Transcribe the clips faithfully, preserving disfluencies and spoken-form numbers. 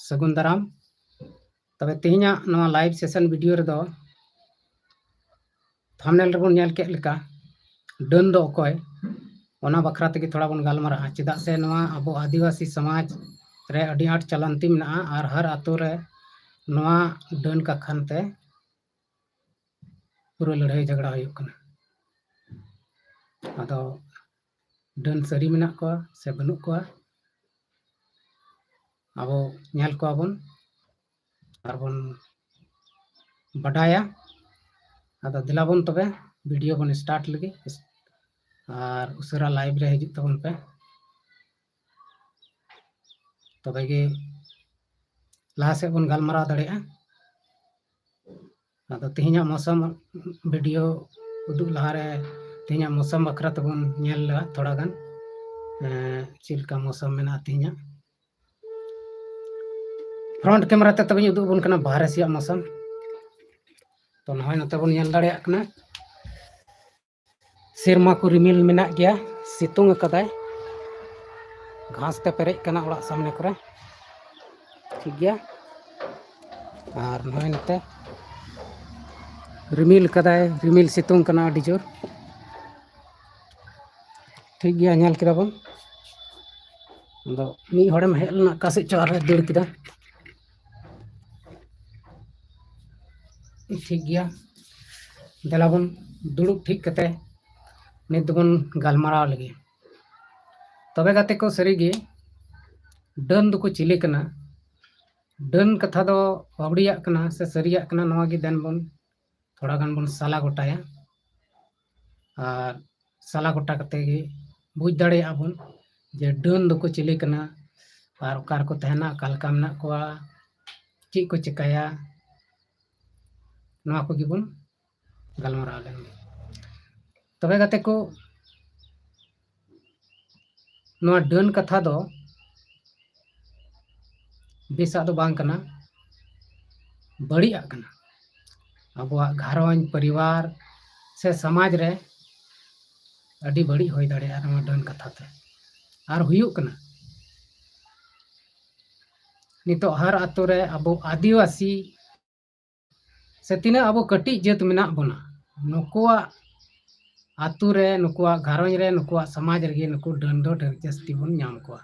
ᱥᱟᱹᱜᱩᱱ ᱫᱟᱨᱟᱢ᱾ ᱛᱚᱵᱮ ᱛᱮᱦᱮᱧᱟᱜ ᱱᱚᱣᱟ live session video ᱨᱮᱫᱚ thumbnail ᱨᱮᱵᱚᱱ ᱧᱮᱞ ᱠᱮᱫ ᱞᱮᱠᱟ ᱰᱟᱹᱱ ᱫᱚ ᱚᱠᱚᱭ, ᱚᱱᱟ ᱵᱟᱠᱷᱨᱟ ᱛᱮᱜᱮ ᱛᱷᱚᱲᱟ ᱵᱚᱱ ᱜᱟᱞᱢᱟᱨᱟᱜᱼᱟ᱾ ᱪᱮᱫᱟᱜ ᱥᱮ ᱱᱚᱣᱟ ᱟᱵᱚ ᱟᱹᱫᱤᱵᱟᱹᱥᱤ ᱥᱚᱢᱟᱡᱽ ᱨᱮ ᱟᱹᱰᱤ ᱟᱸᱴ ᱪᱟᱞᱟᱱᱛᱤ ᱢᱮᱱᱟᱜᱼᱟ ᱟᱨ ᱦᱟᱨ ᱟᱛᱳ ᱨᱮ ᱱᱚᱣᱟ ᱰᱟᱹᱱ ᱠᱟᱠᱷᱟᱱ ᱛᱮ ᱯᱩᱨᱟᱹ ᱞᱟᱹᱲᱦᱟᱹᱭ ᱡᱷᱟᱜᱽᱲᱟ ᱦᱩᱭᱩᱜ ᱠᱟᱱᱟ᱾ ᱟᱫᱚ ᱰᱟᱹᱱ ᱥᱟᱹᱨᱤ ᱢᱮᱱᱟᱜ ᱠᱚᱣᱟ ᱥᱮ ᱵᱟᱹᱱᱩᱜ ᱠᱚᱣᱟ, ᱟᱵᱚ ᱧᱮᱞ ᱠᱚᱣᱟ ᱵᱚᱱ ᱟᱨ ᱵᱚᱱ ᱵᱟᱰᱟᱭᱟ᱾ ᱟᱫᱚ ᱫᱮᱞᱟ ᱵᱚᱱ ᱛᱚᱵᱮ video ᱵᱚᱱ start ᱞᱮᱜᱮ, ᱟᱨ ᱩᱥᱟᱹᱨᱟ live ᱨᱮ ᱦᱤᱡᱩᱜ ᱛᱟᱵᱚᱱ ᱯᱮ, ᱛᱚᱵᱮ ᱜᱮ ᱞᱟᱦᱟ ᱥᱮᱫ ᱵᱚᱱ ᱜᱟᱞᱢᱟᱨᱟᱣ ᱫᱟᱲᱮᱭᱟᱜᱼᱟ᱾ ᱟᱫᱚ ᱛᱮᱦᱮᱧᱟᱜ ᱢᱳᱥᱚᱢ video ᱩᱫᱩᱜ ᱞᱟᱦᱟᱨᱮ ᱛᱮᱦᱮᱧᱟᱜ ᱢᱳᱥᱚᱢ ᱵᱟᱠᱷᱨᱟ ᱛᱮᱵᱚᱱ ᱧᱮᱞ ᱞᱮᱜᱟ ᱛᱷᱚᱲᱟ ᱜᱟᱱ, ᱮᱸ, ᱪᱮᱫ ᱞᱮᱠᱟ ᱢᱳᱥᱚᱢ ᱢᱮᱱᱟᱜᱼᱟ ᱛᱮᱦᱮᱧᱟᱜ᱾ Front camera ᱛᱮ ᱛᱚᱵᱮᱧ ᱩᱫᱩᱜ ᱟᱵᱚᱱ ᱠᱟᱱᱟ ᱵᱟᱦᱨᱮ ᱥᱮᱭᱟᱜ ᱢᱳᱥᱚᱢ᱾ ᱛᱚ ᱱᱚᱜᱼᱚᱭ ᱱᱚᱛᱮ ᱵᱚᱱ ᱧᱮᱞ ᱫᱟᱲᱮᱭᱟᱜ ᱠᱟᱱᱟ, ᱥᱮᱨᱢᱟ ᱠᱚ ᱨᱤᱢᱤᱞ ᱢᱮᱱᱟᱜ ᱜᱮᱭᱟ, ᱥᱤᱛᱩᱝ ᱟᱠᱟᱫᱟᱭ, ᱜᱷᱟᱥ ᱛᱮ ᱯᱮᱨᱮᱡ ᱠᱟᱱᱟ ᱚᱲᱟᱜ ᱥᱟᱢᱱᱮ ᱠᱚᱨᱮ, ᱴᱷᱤᱠ ᱜᱮᱭᱟ᱾ ᱟᱨ ᱱᱚᱜᱼᱚᱭ ᱱᱚᱛᱮ ᱨᱤᱢᱤᱞ ᱠᱟᱫᱟᱭ, ᱨᱤᱢᱤᱞ ᱥᱤᱛᱩᱝ ᱠᱟᱱᱟ ᱟᱹᱰᱤ ᱡᱳᱨ, ᱴᱷᱤᱠ ᱜᱮᱭᱟ, ᱧᱮᱞ ᱠᱮᱫᱟ ᱵᱚᱱ᱾ ᱟᱫᱚ ᱢᱤᱫ ᱦᱚᱲᱮᱢ ᱦᱮᱡ ᱞᱮᱱᱟ, ᱚᱠᱟ ᱥᱮᱫ ᱪᱚ ᱟᱨᱦᱚᱸᱭ ᱫᱟᱹᱲ ᱠᱮᱫᱟ᱾ ᱴᱷᱤᱠ ᱜᱮᱭᱟ, ᱫᱮᱞᱟ ᱵᱚᱱ ᱫᱩᱲᱩᱵ ᱴᱷᱤᱠ ᱠᱟᱛᱮ ᱱᱤᱛ ᱫᱚᱵᱚᱱ ᱜᱟᱞᱢᱟᱨᱟᱣ ᱞᱮᱜᱮ᱾ ᱛᱚᱵᱮ ᱜᱟᱛᱮ ᱠᱚ, ᱥᱟᱹᱨᱤᱜᱮ ᱰᱟᱹᱱ ᱫᱚᱠᱚ ᱪᱤᱞᱤ ᱠᱟᱱᱟ? ᱰᱟᱹᱱ ᱠᱟᱛᱷᱟ ᱫᱚ ᱵᱟᱹᱵᱽᱲᱤᱭᱟᱜ ᱠᱟᱱᱟ ᱥᱮ ᱥᱟᱹᱨᱤᱭᱟᱜ ᱠᱟᱱᱟ, ᱱᱚᱣᱟ ᱜᱮ ᱫᱮᱱ ᱵᱚᱱ ᱛᱷᱚᱲᱟ ᱜᱟᱱ ᱵᱚᱱ ᱥᱟᱞᱟ ᱜᱚᱴᱟᱭᱟ᱾ ᱟᱨ ᱥᱟᱞᱟ ᱜᱚᱴᱟ ᱠᱟᱛᱮ ᱜᱮ ᱵᱩᱡᱽ ᱫᱟᱲᱮᱭᱟᱜᱼᱟ ᱵᱚᱱ ᱡᱮ ᱰᱟᱹᱱ ᱫᱚᱠᱚ ᱪᱤᱞᱤ ᱠᱟᱱᱟ ᱟᱨ ᱚᱠᱟ ᱨᱮᱠᱚ ᱛᱟᱦᱮᱱᱟ, ᱚᱠᱟ ᱞᱮᱠᱟ ᱢᱮᱱᱟᱜ ᱠᱚᱣᱟ, ᱪᱮᱫ ᱠᱚ ᱪᱤᱠᱟᱹᱭᱟ, ᱱᱚᱣᱟ ᱠᱚᱜᱮ ᱵᱚᱱ ᱜᱟᱞᱢᱟᱨᱟᱣ ᱞᱮᱱ ᱜᱮ᱾ ᱛᱚᱵᱮ ᱜᱟᱛᱮ ᱠᱚ, ᱱᱚᱣᱟ ᱰᱟᱹᱱ ᱠᱟᱛᱷᱟ ᱫᱚ ᱵᱮᱥᱟᱜ ᱫᱚ ᱵᱟᱝ ᱠᱟᱱᱟ, ᱵᱟᱹᱲᱤᱡᱟᱜ ᱠᱟᱱᱟ᱾ ᱟᱵᱚᱣᱟᱜ ᱜᱷᱟᱨᱚᱸᱡᱽ, ᱯᱚᱨᱤᱵᱟᱨ ᱥᱮ ᱥᱚᱢᱟᱡᱽ ᱨᱮ ᱟᱹᱰᱤ ᱵᱟᱹᱲᱤᱡ ᱦᱩᱭ ᱫᱟᱲᱮᱭᱟᱜᱼᱟ ᱱᱚᱣᱟ ᱰᱟᱹᱱ ᱠᱟᱛᱷᱟ ᱛᱮ, ᱟᱨ ᱦᱩᱭᱩᱜ ᱠᱟᱱᱟ᱾ ᱱᱤᱛᱚᱜ ᱦᱟᱨ ᱟᱛᱳ ᱨᱮ ᱟᱵᱚ ᱟᱹᱫᱤᱵᱟᱹᱥᱤ ᱥᱮ ᱛᱤᱱᱟᱹᱜ ᱟᱵᱚ ᱠᱟᱹᱴᱤᱡ ᱡᱟᱹᱛ ᱢᱮᱱᱟᱜ ᱵᱚᱱᱟ, ᱱᱩᱠᱩᱣᱟᱜ ᱟᱛᱳ ᱨᱮ, ᱱᱩᱠᱩᱣᱟᱜ ᱜᱷᱟᱨᱚᱸᱡᱽ ᱨᱮ, ᱱᱩᱠᱩᱣᱟᱜ ᱥᱚᱢᱟᱡᱽ ᱨᱮᱜᱮ ᱱᱩᱠᱩ ᱰᱟᱹᱱ ᱫᱚ ᱰᱷᱮᱨ ᱡᱟᱹᱥᱛᱤ ᱵᱚᱱ ᱧᱟᱢ ᱠᱚᱣᱟ᱾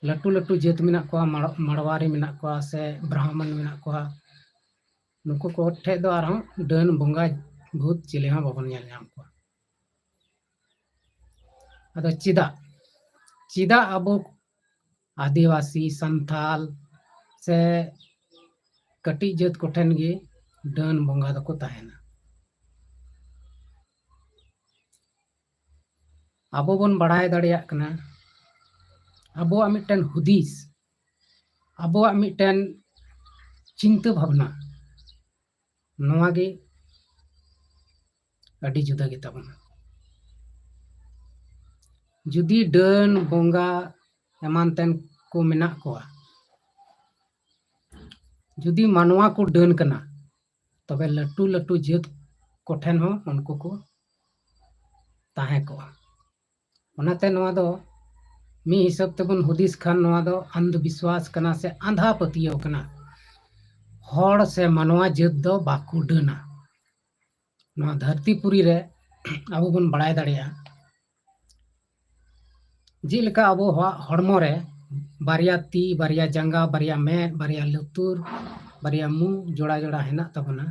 ᱞᱟᱹᱴᱩ ᱞᱟᱹᱴᱩ ᱡᱟᱹᱛ ᱢᱮᱱᱟᱜ ᱠᱚᱣᱟ, ᱢᱟᱲ-, ᱢᱟᱲᱣᱟᱨᱤ ᱢᱮᱱᱟᱜ ᱠᱚᱣᱟ ᱥᱮ ᱵᱨᱟᱦᱢᱚᱱ ᱢᱮᱱᱟᱜ ᱠᱚᱣᱟ, ᱱᱩᱠᱩ ᱠᱚ ᱴᱷᱮᱡ ᱫᱚ ᱟᱨᱦᱚᱸ ᱰᱟᱹᱱ ᱵᱚᱸᱜᱟ ᱵᱷᱩᱛ ᱪᱤᱞᱤ ᱦᱚᱸ ᱵᱟᱵᱚᱱ ᱧᱮᱞ ᱧᱟᱢ ᱠᱚᱣᱟ᱾ ᱟᱫᱚ ᱪᱮᱫᱟᱜ, ᱪᱮᱫᱟᱜ ᱟᱵᱚ ᱟᱹᱫᱤᱵᱟᱹᱥᱤ, ᱥᱟᱱᱛᱟᱞ ᱥᱮ ᱠᱟᱹᱴᱤᱡ ᱡᱟᱹᱛ ᱠᱚᱴᱷᱮᱱ ᱜᱮ ᱰᱟᱹᱱ ᱵᱚᱸᱜᱟ ᱫᱚᱠᱚ ᱛᱟᱦᱮᱱᱟ? ᱟᱵᱚ ᱵᱚᱱ ᱵᱟᱲᱟᱭ ᱫᱟᱲᱮᱭᱟᱜ ᱠᱟᱱᱟ, ᱟᱵᱚᱣᱟᱜ ᱢᱤᱫᱴᱮᱱ ᱦᱩᱫᱤᱥ, ᱟᱵᱚᱣᱟᱜ ᱢᱤᱫᱴᱮᱱ ᱪᱤᱱᱛᱟᱹ ᱵᱷᱟᱵᱽᱱᱟ, ᱱᱚᱣᱟ ᱜᱮ ᱟᱹᱰᱤ ᱡᱩᱫᱟᱹ ᱜᱮᱛᱟ ᱵᱚᱱᱟ᱾ ᱡᱩᱫᱤ ᱰᱟᱹᱱ ᱵᱚᱸᱜᱟ ᱮᱢᱟᱱ ᱛᱮᱱ ᱠᱚ ᱢᱮᱱᱟᱜ ᱠᱚᱣᱟ, ᱡᱩᱫᱤ ᱢᱟᱱᱣᱟ ᱠᱚ ᱰᱟᱹᱱ ᱠᱟᱱᱟ, ᱛᱚᱵᱮ ᱞᱟᱹᱴᱩ ᱞᱟᱹᱴᱩ ᱡᱟᱹᱛ ᱠᱚᱴᱷᱮᱱ ᱦᱚᱸ ᱩᱱᱠᱩ ᱠᱚ ᱛᱟᱦᱮᱸ ᱠᱚᱜᱼᱟ᱾ ᱚᱱᱟᱛᱮ ᱱᱚᱣᱟ ᱫᱚ ᱢᱤᱫ ᱦᱤᱥᱟᱹᱵ ᱛᱮᱵᱚᱱ ᱦᱩᱫᱤᱥ ᱠᱷᱟᱱ, ᱱᱚᱣᱟ ᱫᱚ ᱟᱱᱫᱷ ᱵᱤᱥᱣᱟᱥ ᱠᱟᱱᱟ ᱥᱮ ᱟᱸᱫᱷᱟ ᱯᱟᱹᱛᱭᱟᱹᱣ ᱠᱟᱱᱟ᱾ ᱦᱚᱲ ᱥᱮ ᱢᱟᱱᱣᱟ ᱡᱟᱹᱛ ᱫᱚ ᱵᱟᱠᱚ ᱰᱟᱹᱱᱟ᱾ ᱱᱚᱣᱟ ᱫᱷᱟᱹᱨᱛᱤ ᱯᱩᱨᱤ ᱨᱮ ᱟᱵᱚ ᱵᱚᱱ ᱵᱟᱲᱟᱭ ᱫᱟᱲᱮᱭᱟᱜᱼᱟ, ᱡᱮᱞᱮᱠᱟ ᱟᱵᱚᱣᱟᱜ ᱦᱚᱲᱢᱚ ᱨᱮ ᱵᱟᱨᱭᱟ ᱛᱤ, ᱵᱟᱨᱭᱟ ᱡᱟᱸᱜᱟ, ᱵᱟᱨᱭᱟ ᱢᱮᱫ, ᱵᱟᱨᱭᱟ ᱞᱩᱛᱩᱨ, ᱵᱟᱨᱭᱟ ᱢᱩ ᱡᱚᱲᱟ ᱡᱚᱲᱟ ᱦᱮᱱᱟᱜ ᱛᱟᱵᱚᱱᱟ,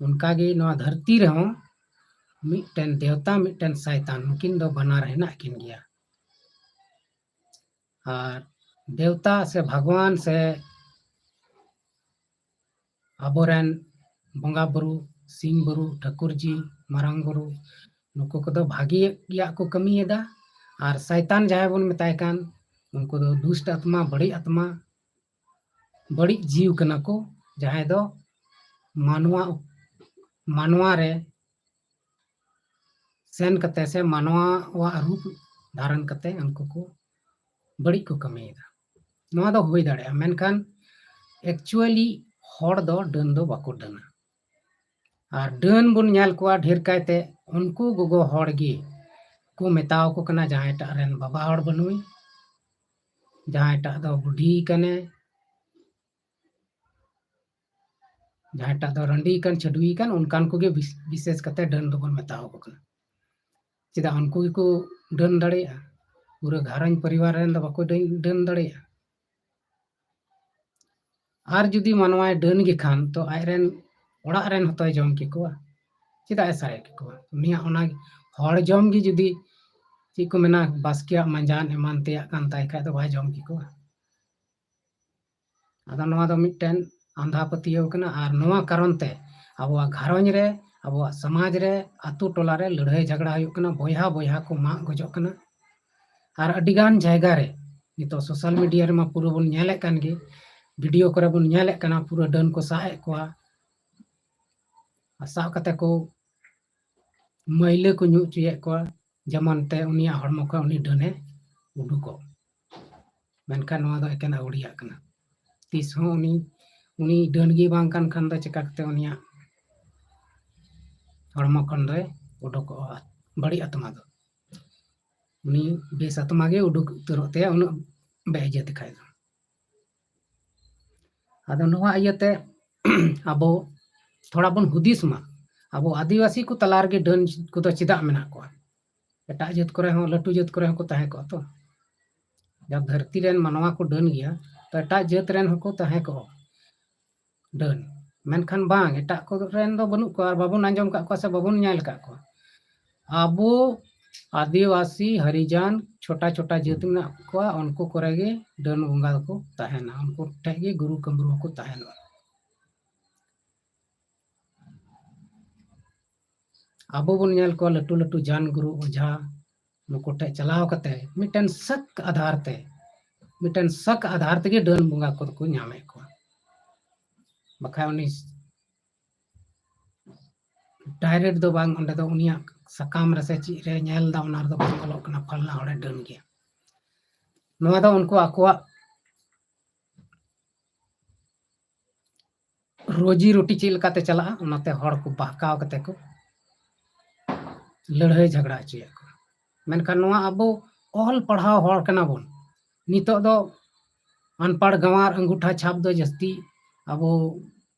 ᱚᱱᱠᱟᱜᱮ ᱱᱚᱣᱟ ᱫᱷᱟᱹᱨᱛᱤ ᱨᱮᱦᱚᱸ ᱢᱤᱫᱴᱮᱱ ᱫᱮᱣᱛᱟ, ᱢᱤᱫᱴᱮᱱ ᱥᱟᱭᱛᱟᱱ, ᱱᱩᱠᱤᱱ ᱫᱚ ᱵᱟᱱᱟᱨ ᱦᱮᱱᱟᱜ ᱠᱤᱱ ᱜᱮᱭᱟ᱾ ᱟᱨ ᱫᱮᱣᱛᱟ ᱥᱮ ᱵᱷᱟᱜᱽᱣᱟᱱ ᱥᱮ ᱟᱵᱚᱨᱮᱱ ᱵᱚᱸᱜᱟ ᱵᱩᱨᱩ, ᱥᱤᱢ ᱵᱩᱨᱩ, ᱴᱷᱟᱹᱠᱩᱨ ᱡᱤ, ᱢᱟᱨᱟᱝ ᱵᱩᱨᱩ, ᱱᱩᱠᱩ ᱠᱚᱫᱚ ᱵᱷᱟᱜᱮᱭᱟᱜ ᱠᱚ ᱠᱟᱹᱢᱤᱭᱮᱫᱟ᱾ ᱟᱨ ᱥᱟᱭᱛᱟᱱ ᱡᱟᱦᱟᱸᱭ ᱵᱚᱱ ᱢᱮᱛᱟᱭ ᱠᱟᱱ, ᱩᱱᱠᱩ ᱫᱚ ᱫᱩᱥᱴ ᱟᱛᱢᱟ, ᱵᱟᱹᱲᱤᱡ ᱟᱛᱢᱟ, ᱵᱟᱹᱲᱤᱡ ᱡᱤᱣᱤ ᱠᱟᱱᱟ ᱠᱚ, ᱡᱟᱦᱟᱸᱭ ᱫᱚ ᱢᱟᱱᱣᱟ, ᱢᱟᱱᱣᱟ ᱨᱮ ᱥᱮᱱ ᱠᱟᱛᱮ ᱥᱮ ᱢᱟᱱᱣᱟᱣᱟᱜ ᱨᱩᱯ ᱫᱷᱟᱨᱚᱱ ᱠᱟᱛᱮ ᱩᱱᱠᱩ ᱠᱚ ᱵᱟᱹᱲᱤᱡ ᱠᱚ ᱠᱟᱹᱢᱤᱭᱮᱫᱟ᱾ ᱱᱚᱣᱟ ᱫᱚ ᱦᱩᱭ ᱫᱟᱲᱮᱭᱟᱜᱼᱟ, ᱢᱮᱱᱠᱷᱟᱱ actually ᱦᱚᱲ ᱫᱚ ᱰᱟᱹᱱ ᱫᱚ ᱵᱟᱠᱚ ᱰᱟᱹᱱᱟ᱾ ᱟᱨ ᱰᱟᱹᱱ ᱵᱚᱱ ᱧᱮᱞ ᱠᱚᱣᱟ ᱰᱷᱮᱨ ᱠᱟᱭᱛᱮ ᱩᱱᱠᱩ ᱜᱚᱜᱚ ᱦᱚᱲ ᱜᱮ ᱠᱚ ᱢᱮᱛᱟᱣ ᱠᱚ ᱠᱟᱱᱟ, ᱡᱟᱦᱟᱸᱭ ᱴᱟᱜ ᱨᱮᱱ ᱵᱟᱵᱟ ᱦᱚᱲ ᱵᱟᱹᱱᱩᱭ, ᱡᱟᱦᱟᱸᱭᱴᱟᱜ ᱫᱚ ᱵᱩᱰᱷᱤ ᱠᱟᱱᱮ, ᱡᱟᱦᱟᱸᱭᱴᱟᱜ ᱫᱚ ᱨᱟᱺᱰᱤ ᱠᱟᱱ, ᱪᱷᱟᱹᱰᱣᱤ ᱠᱟᱱ, ᱚᱱᱠᱟᱱ ᱠᱚᱜᱮ ᱵᱤᱥ-, ᱵᱤᱥᱮᱥ ᱠᱟᱛᱮ ᱰᱟᱹᱱ ᱫᱚᱵᱚᱱ ᱢᱮᱛᱟ ᱟᱠᱚ ᱠᱟᱱᱟ᱾ ᱪᱮᱫᱟᱜ ᱩᱱᱠᱩ ᱜᱮᱠᱚ ᱰᱟᱹᱱ ᱫᱟᱲᱮᱭᱟᱜᱼᱟ? ᱯᱩᱨᱟᱹ ᱜᱷᱟᱨᱚᱸᱡᱽ ᱯᱚᱨᱤᱵᱟᱨ ᱨᱮᱱ ᱫᱚ ᱵᱟᱠᱚ ᱰᱟᱹᱱ, ᱰᱟᱹᱱ ᱫᱟᱲᱮᱭᱟᱜᱼᱟ᱾ ᱟᱨ ᱡᱩᱫᱤ ᱢᱟᱱᱣᱟᱭ ᱰᱟᱹᱱ ᱜᱮ ᱠᱷᱟᱱ, ᱛᱚ ᱟᱡᱨᱮᱱ ᱚᱲᱟᱜ ᱨᱮᱱ ᱦᱚᱸᱛᱚᱭ ᱡᱚᱢ ᱠᱮᱠᱚᱣᱟ᱾ ᱪᱮᱫᱟᱜ ᱮ ᱥᱟᱨᱮᱡ ᱠᱮᱠᱚᱣᱟ? ᱩᱱᱤᱭᱟᱜ ᱚᱱᱟ ᱦᱚᱲ ᱡᱚᱢ ᱜᱮ ᱡᱩᱫᱤ, ᱪᱮᱫ ᱠᱚ ᱢᱮᱱᱟ, ᱵᱟᱥᱠᱮᱭᱟᱜ ᱢᱟᱸᱡᱟᱱ ᱮᱢᱟᱱ ᱛᱮᱭᱟᱜ ᱠᱟᱱ ᱛᱟᱭ ᱠᱷᱟᱡ ᱫᱚ ᱵᱟᱭ ᱡᱚᱢ ᱠᱮᱠᱚᱣᱟ᱾ ᱟᱫᱚ ᱱᱚᱣᱟ ᱫᱚ ᱢᱤᱫᱴᱮᱱ ᱟᱸᱫᱷᱟ ᱯᱟᱹᱛᱭᱟᱹᱣ ᱠᱟᱱᱟ, ᱟᱨ ᱱᱚᱣᱟ ᱠᱟᱨᱚᱱ ᱛᱮ ᱟᱵᱚᱣᱟᱜ ᱜᱷᱟᱨᱚᱸᱡᱽ ᱨᱮ, ᱟᱵᱚᱣᱟᱜ ᱥᱚᱢᱟᱡᱽ ᱨᱮ, ᱟᱛᱳ ᱴᱚᱞᱟ ᱨᱮ ᱞᱟᱹᱲᱦᱟᱹᱭ ᱡᱷᱟᱜᱽᱲᱟ ᱦᱩᱭᱩᱜ ᱠᱟᱱᱟ, ᱵᱚᱭᱦᱟ ᱵᱚᱭᱦᱟ ᱠᱚ ᱢᱟᱜ ᱜᱚᱡᱚᱜ ᱠᱟᱱᱟ᱾ ᱟᱨ ᱟᱹᱰᱤᱜᱟᱱ ᱡᱟᱭᱜᱟ ᱨᱮ ᱱᱤᱛᱚᱜ social media ᱨᱮᱢᱟ ᱯᱩᱨᱟᱹ ᱵᱚᱱ ᱧᱮᱞᱮᱫ ᱠᱟᱱ ᱜᱮ, video ᱠᱚᱨᱮ ᱵᱚᱱ ᱧᱮᱞᱮᱫ ᱠᱟᱱᱟ, ᱯᱩᱨᱟᱹ ᱰᱟᱹᱱ ᱠᱚ ᱥᱟᱵ ᱮᱫ ᱠᱚᱣᱟ, ᱟᱨ ᱥᱟᱵ ᱠᱟᱛᱮ ᱠᱚ ᱢᱟᱹᱭᱞᱟᱹ ᱠᱚ ᱧᱩ ᱦᱚᱪᱚᱭᱮᱫ ᱠᱚᱣᱟ, ᱡᱮᱢᱚᱱ ᱛᱮ ᱩᱱᱤᱭᱟᱜ ᱦᱚᱲᱢᱚ ᱠᱷᱚᱱ ᱩᱱᱤ ᱰᱟᱹᱱᱮ ᱩᱰᱩᱠᱚᱜ᱾ ᱢᱮᱱᱠᱷᱟᱱ ᱱᱚᱣᱟ ᱫᱚ ᱮᱠᱮᱱ ᱟᱹᱣᱲᱤᱭᱟᱜ ᱠᱟᱱᱟ᱾ ᱛᱤᱥ ᱦᱚᱸ ᱩᱱᱤ, ᱩᱱᱤ ᱰᱟᱹᱱ ᱜᱮ ᱵᱟᱝ ᱠᱟᱱ ᱠᱷᱟᱱ ᱫᱚ ᱪᱮᱠᱟ ᱠᱟᱛᱮ ᱩᱱᱤᱭᱟᱜ ᱦᱚᱲᱢᱚ ᱠᱷᱚᱱ ᱫᱚᱭ ᱩᱰᱩᱠᱚᱜᱼᱟ ᱵᱟᱹᱲᱤᱡ ᱟᱛᱢᱟ ᱫᱚ? ᱩᱱᱤ ᱵᱮᱥ ᱟᱛᱢᱟ ᱜᱮ ᱩᱰᱩᱠ ᱩᱛᱟᱹᱨᱚᱜ ᱛᱟᱭᱟ, ᱩᱱᱟᱹᱜ ᱵᱮᱼᱤᱡᱽᱡᱚᱛᱤ ᱠᱷᱟᱡ ᱫᱚ᱾ ᱟᱫᱚ ᱱᱚᱣᱟ ᱤᱭᱟᱹᱛᱮ ᱟᱵᱚ ᱛᱷᱚᱲᱟ ᱵᱚᱱ ᱦᱩᱫᱤᱥ ᱢᱟ, ᱟᱵᱚ ᱟᱹᱫᱤᱵᱟᱹᱥᱤ ᱠᱚ ᱛᱟᱞᱟ ᱨᱮᱜᱮ ᱰᱟᱹᱱ ᱠᱚᱫᱚ ᱪᱮᱫᱟᱜ ᱢᱮᱱᱟᱜ ᱠᱚᱣᱟ? ᱮᱴᱟᱜ ᱡᱟᱹᱛ ᱠᱚᱨᱮ ᱦᱚᱸ, ᱞᱟᱹᱴᱩ ᱡᱟᱹᱛ ᱠᱚᱨᱮ ᱦᱚᱸᱠᱚ ᱛᱟᱦᱮᱸ ᱠᱚᱜᱼᱟ ᱛᱚ᱾ ᱡᱟᱵ ᱫᱷᱟᱹᱨᱛᱤ ᱨᱮᱱ ᱢᱟᱱᱣᱟ ᱠᱚ ᱰᱟᱹᱱ ᱜᱮᱭᱟ, ᱛᱚ ᱮᱴᱟᱜ ᱡᱟᱹᱛ ᱨᱮᱱ ᱦᱚᱸᱠᱚ ᱛᱟᱦᱮᱸ ᱠᱚᱜᱼᱟ ᱰᱟᱹᱱ᱾ ᱢᱮᱱᱠᱷᱟᱱ ᱵᱟᱝ, ᱮᱴᱟᱜ ᱠᱚᱨᱮᱱ ᱫᱚ ᱵᱟᱹᱱᱩᱜ ᱠᱚᱣᱟ ᱟᱨ ᱵᱟᱵᱚᱱ ᱟᱸᱡᱚᱢ ᱠᱟᱜ ᱠᱚᱣᱟ ᱥᱮ ᱵᱟᱵᱚᱱ ᱧᱮᱞ ᱠᱟᱜ ᱠᱚᱣᱟ᱾ ᱟᱵᱚ ᱟᱹᱫᱤᱵᱟᱹᱥᱤ, ᱦᱟᱨᱤᱡᱟᱱ, ᱪᱷᱳᱴᱟ ᱪᱷᱳᱴᱟ ᱡᱟᱹᱛ ᱢᱮᱱᱟᱜ ᱠᱚᱣᱟ, ᱩᱱᱠᱩ ᱠᱚᱨᱮ ᱜᱮ ᱰᱟᱹᱱ ᱵᱚᱸᱜᱟ ᱫᱚᱠᱚ ᱛᱟᱦᱮᱱᱟ, ᱩᱱᱠᱩ ᱴᱷᱮᱡ ᱜᱮ ᱜᱩᱨᱩ ᱠᱟᱹᱢᱨᱩ ᱦᱚᱸᱠᱚ ᱛᱟᱦᱮᱱᱟ᱾ ᱟᱵᱚ ᱵᱚᱱ ᱧᱮᱞ ᱠᱚᱣᱟ ᱞᱟᱹᱴᱩ ᱞᱟᱹᱴᱩ ᱡᱟᱱ ᱜᱩᱨᱩ ᱚᱡᱷᱟ ᱱᱩᱠᱩ ᱴᱷᱮᱡ ᱪᱟᱞᱟᱣ ᱠᱟᱛᱮ ᱢᱤᱫᱴᱮᱱ ᱥᱟᱠ ᱟᱫᱷᱟᱨ ᱛᱮ, ᱢᱤᱫᱴᱮᱱ ᱥᱟᱠ ᱟᱫᱷᱟᱨ ᱛᱮᱜᱮ ᱰᱟᱹᱱ ᱵᱚᱸᱜᱟ ᱠᱚᱫᱚ ᱠᱚ ᱧᱟᱢᱮᱫ ᱠᱚᱣᱟ᱾ ᱵᱟᱠᱷᱟᱡ ᱩᱱᱤ direct ᱫᱚ ᱵᱟᱝ, ᱚᱸᱰᱮ ᱫᱚ ᱩᱱᱤᱭᱟᱜ ᱥᱟᱠᱟᱢ ᱨᱮᱥᱮ ᱪᱮᱫ ᱨᱮ ᱧᱮᱞ ᱮᱫᱟ, ᱚᱱᱟ ᱨᱮᱫᱚ ᱵᱟᱝ ᱚᱞᱚᱜ ᱠᱟᱱᱟ ᱯᱷᱟᱞᱱᱟ ᱦᱚᱲᱮ ᱰᱟᱹᱱ ᱜᱮᱭᱟ᱾ ᱱᱚᱣᱟ ᱫᱚ ᱩᱱᱠᱩ ᱟᱠᱚᱣᱟᱜ ᱨᱳᱡᱤ ᱨᱩᱴᱤ ᱪᱮᱫ ᱞᱮᱠᱟᱛᱮ ᱪᱟᱞᱟᱜᱼᱟ, ᱚᱱᱟᱛᱮ ᱦᱚᱲ ᱠᱚ ᱵᱟᱦᱠᱟᱣ ᱠᱟᱛᱮ ᱠᱚ ᱞᱟᱹᱲᱦᱟᱹᱭ ᱡᱷᱟᱜᱽᱲᱟ ᱦᱚᱪᱚᱭᱮᱫ ᱠᱚᱣᱟ᱾ ᱢᱮᱱᱠᱷᱟᱱ ᱱᱚᱣᱟ ᱟᱵᱚ ᱚᱞ ᱯᱟᱲᱦᱟᱣ ᱦᱚᱲ ᱠᱟᱱᱟ ᱵᱚᱱ, ᱱᱤᱛᱚᱜ ᱫᱚ ᱟᱱᱯᱟᱲ ᱜᱟᱸᱣᱟᱨ ᱟᱸᱜᱩᱴᱷᱟ ᱪᱷᱟᱯ ᱫᱚ ᱡᱟᱹᱥᱛᱤ ᱟᱵᱚ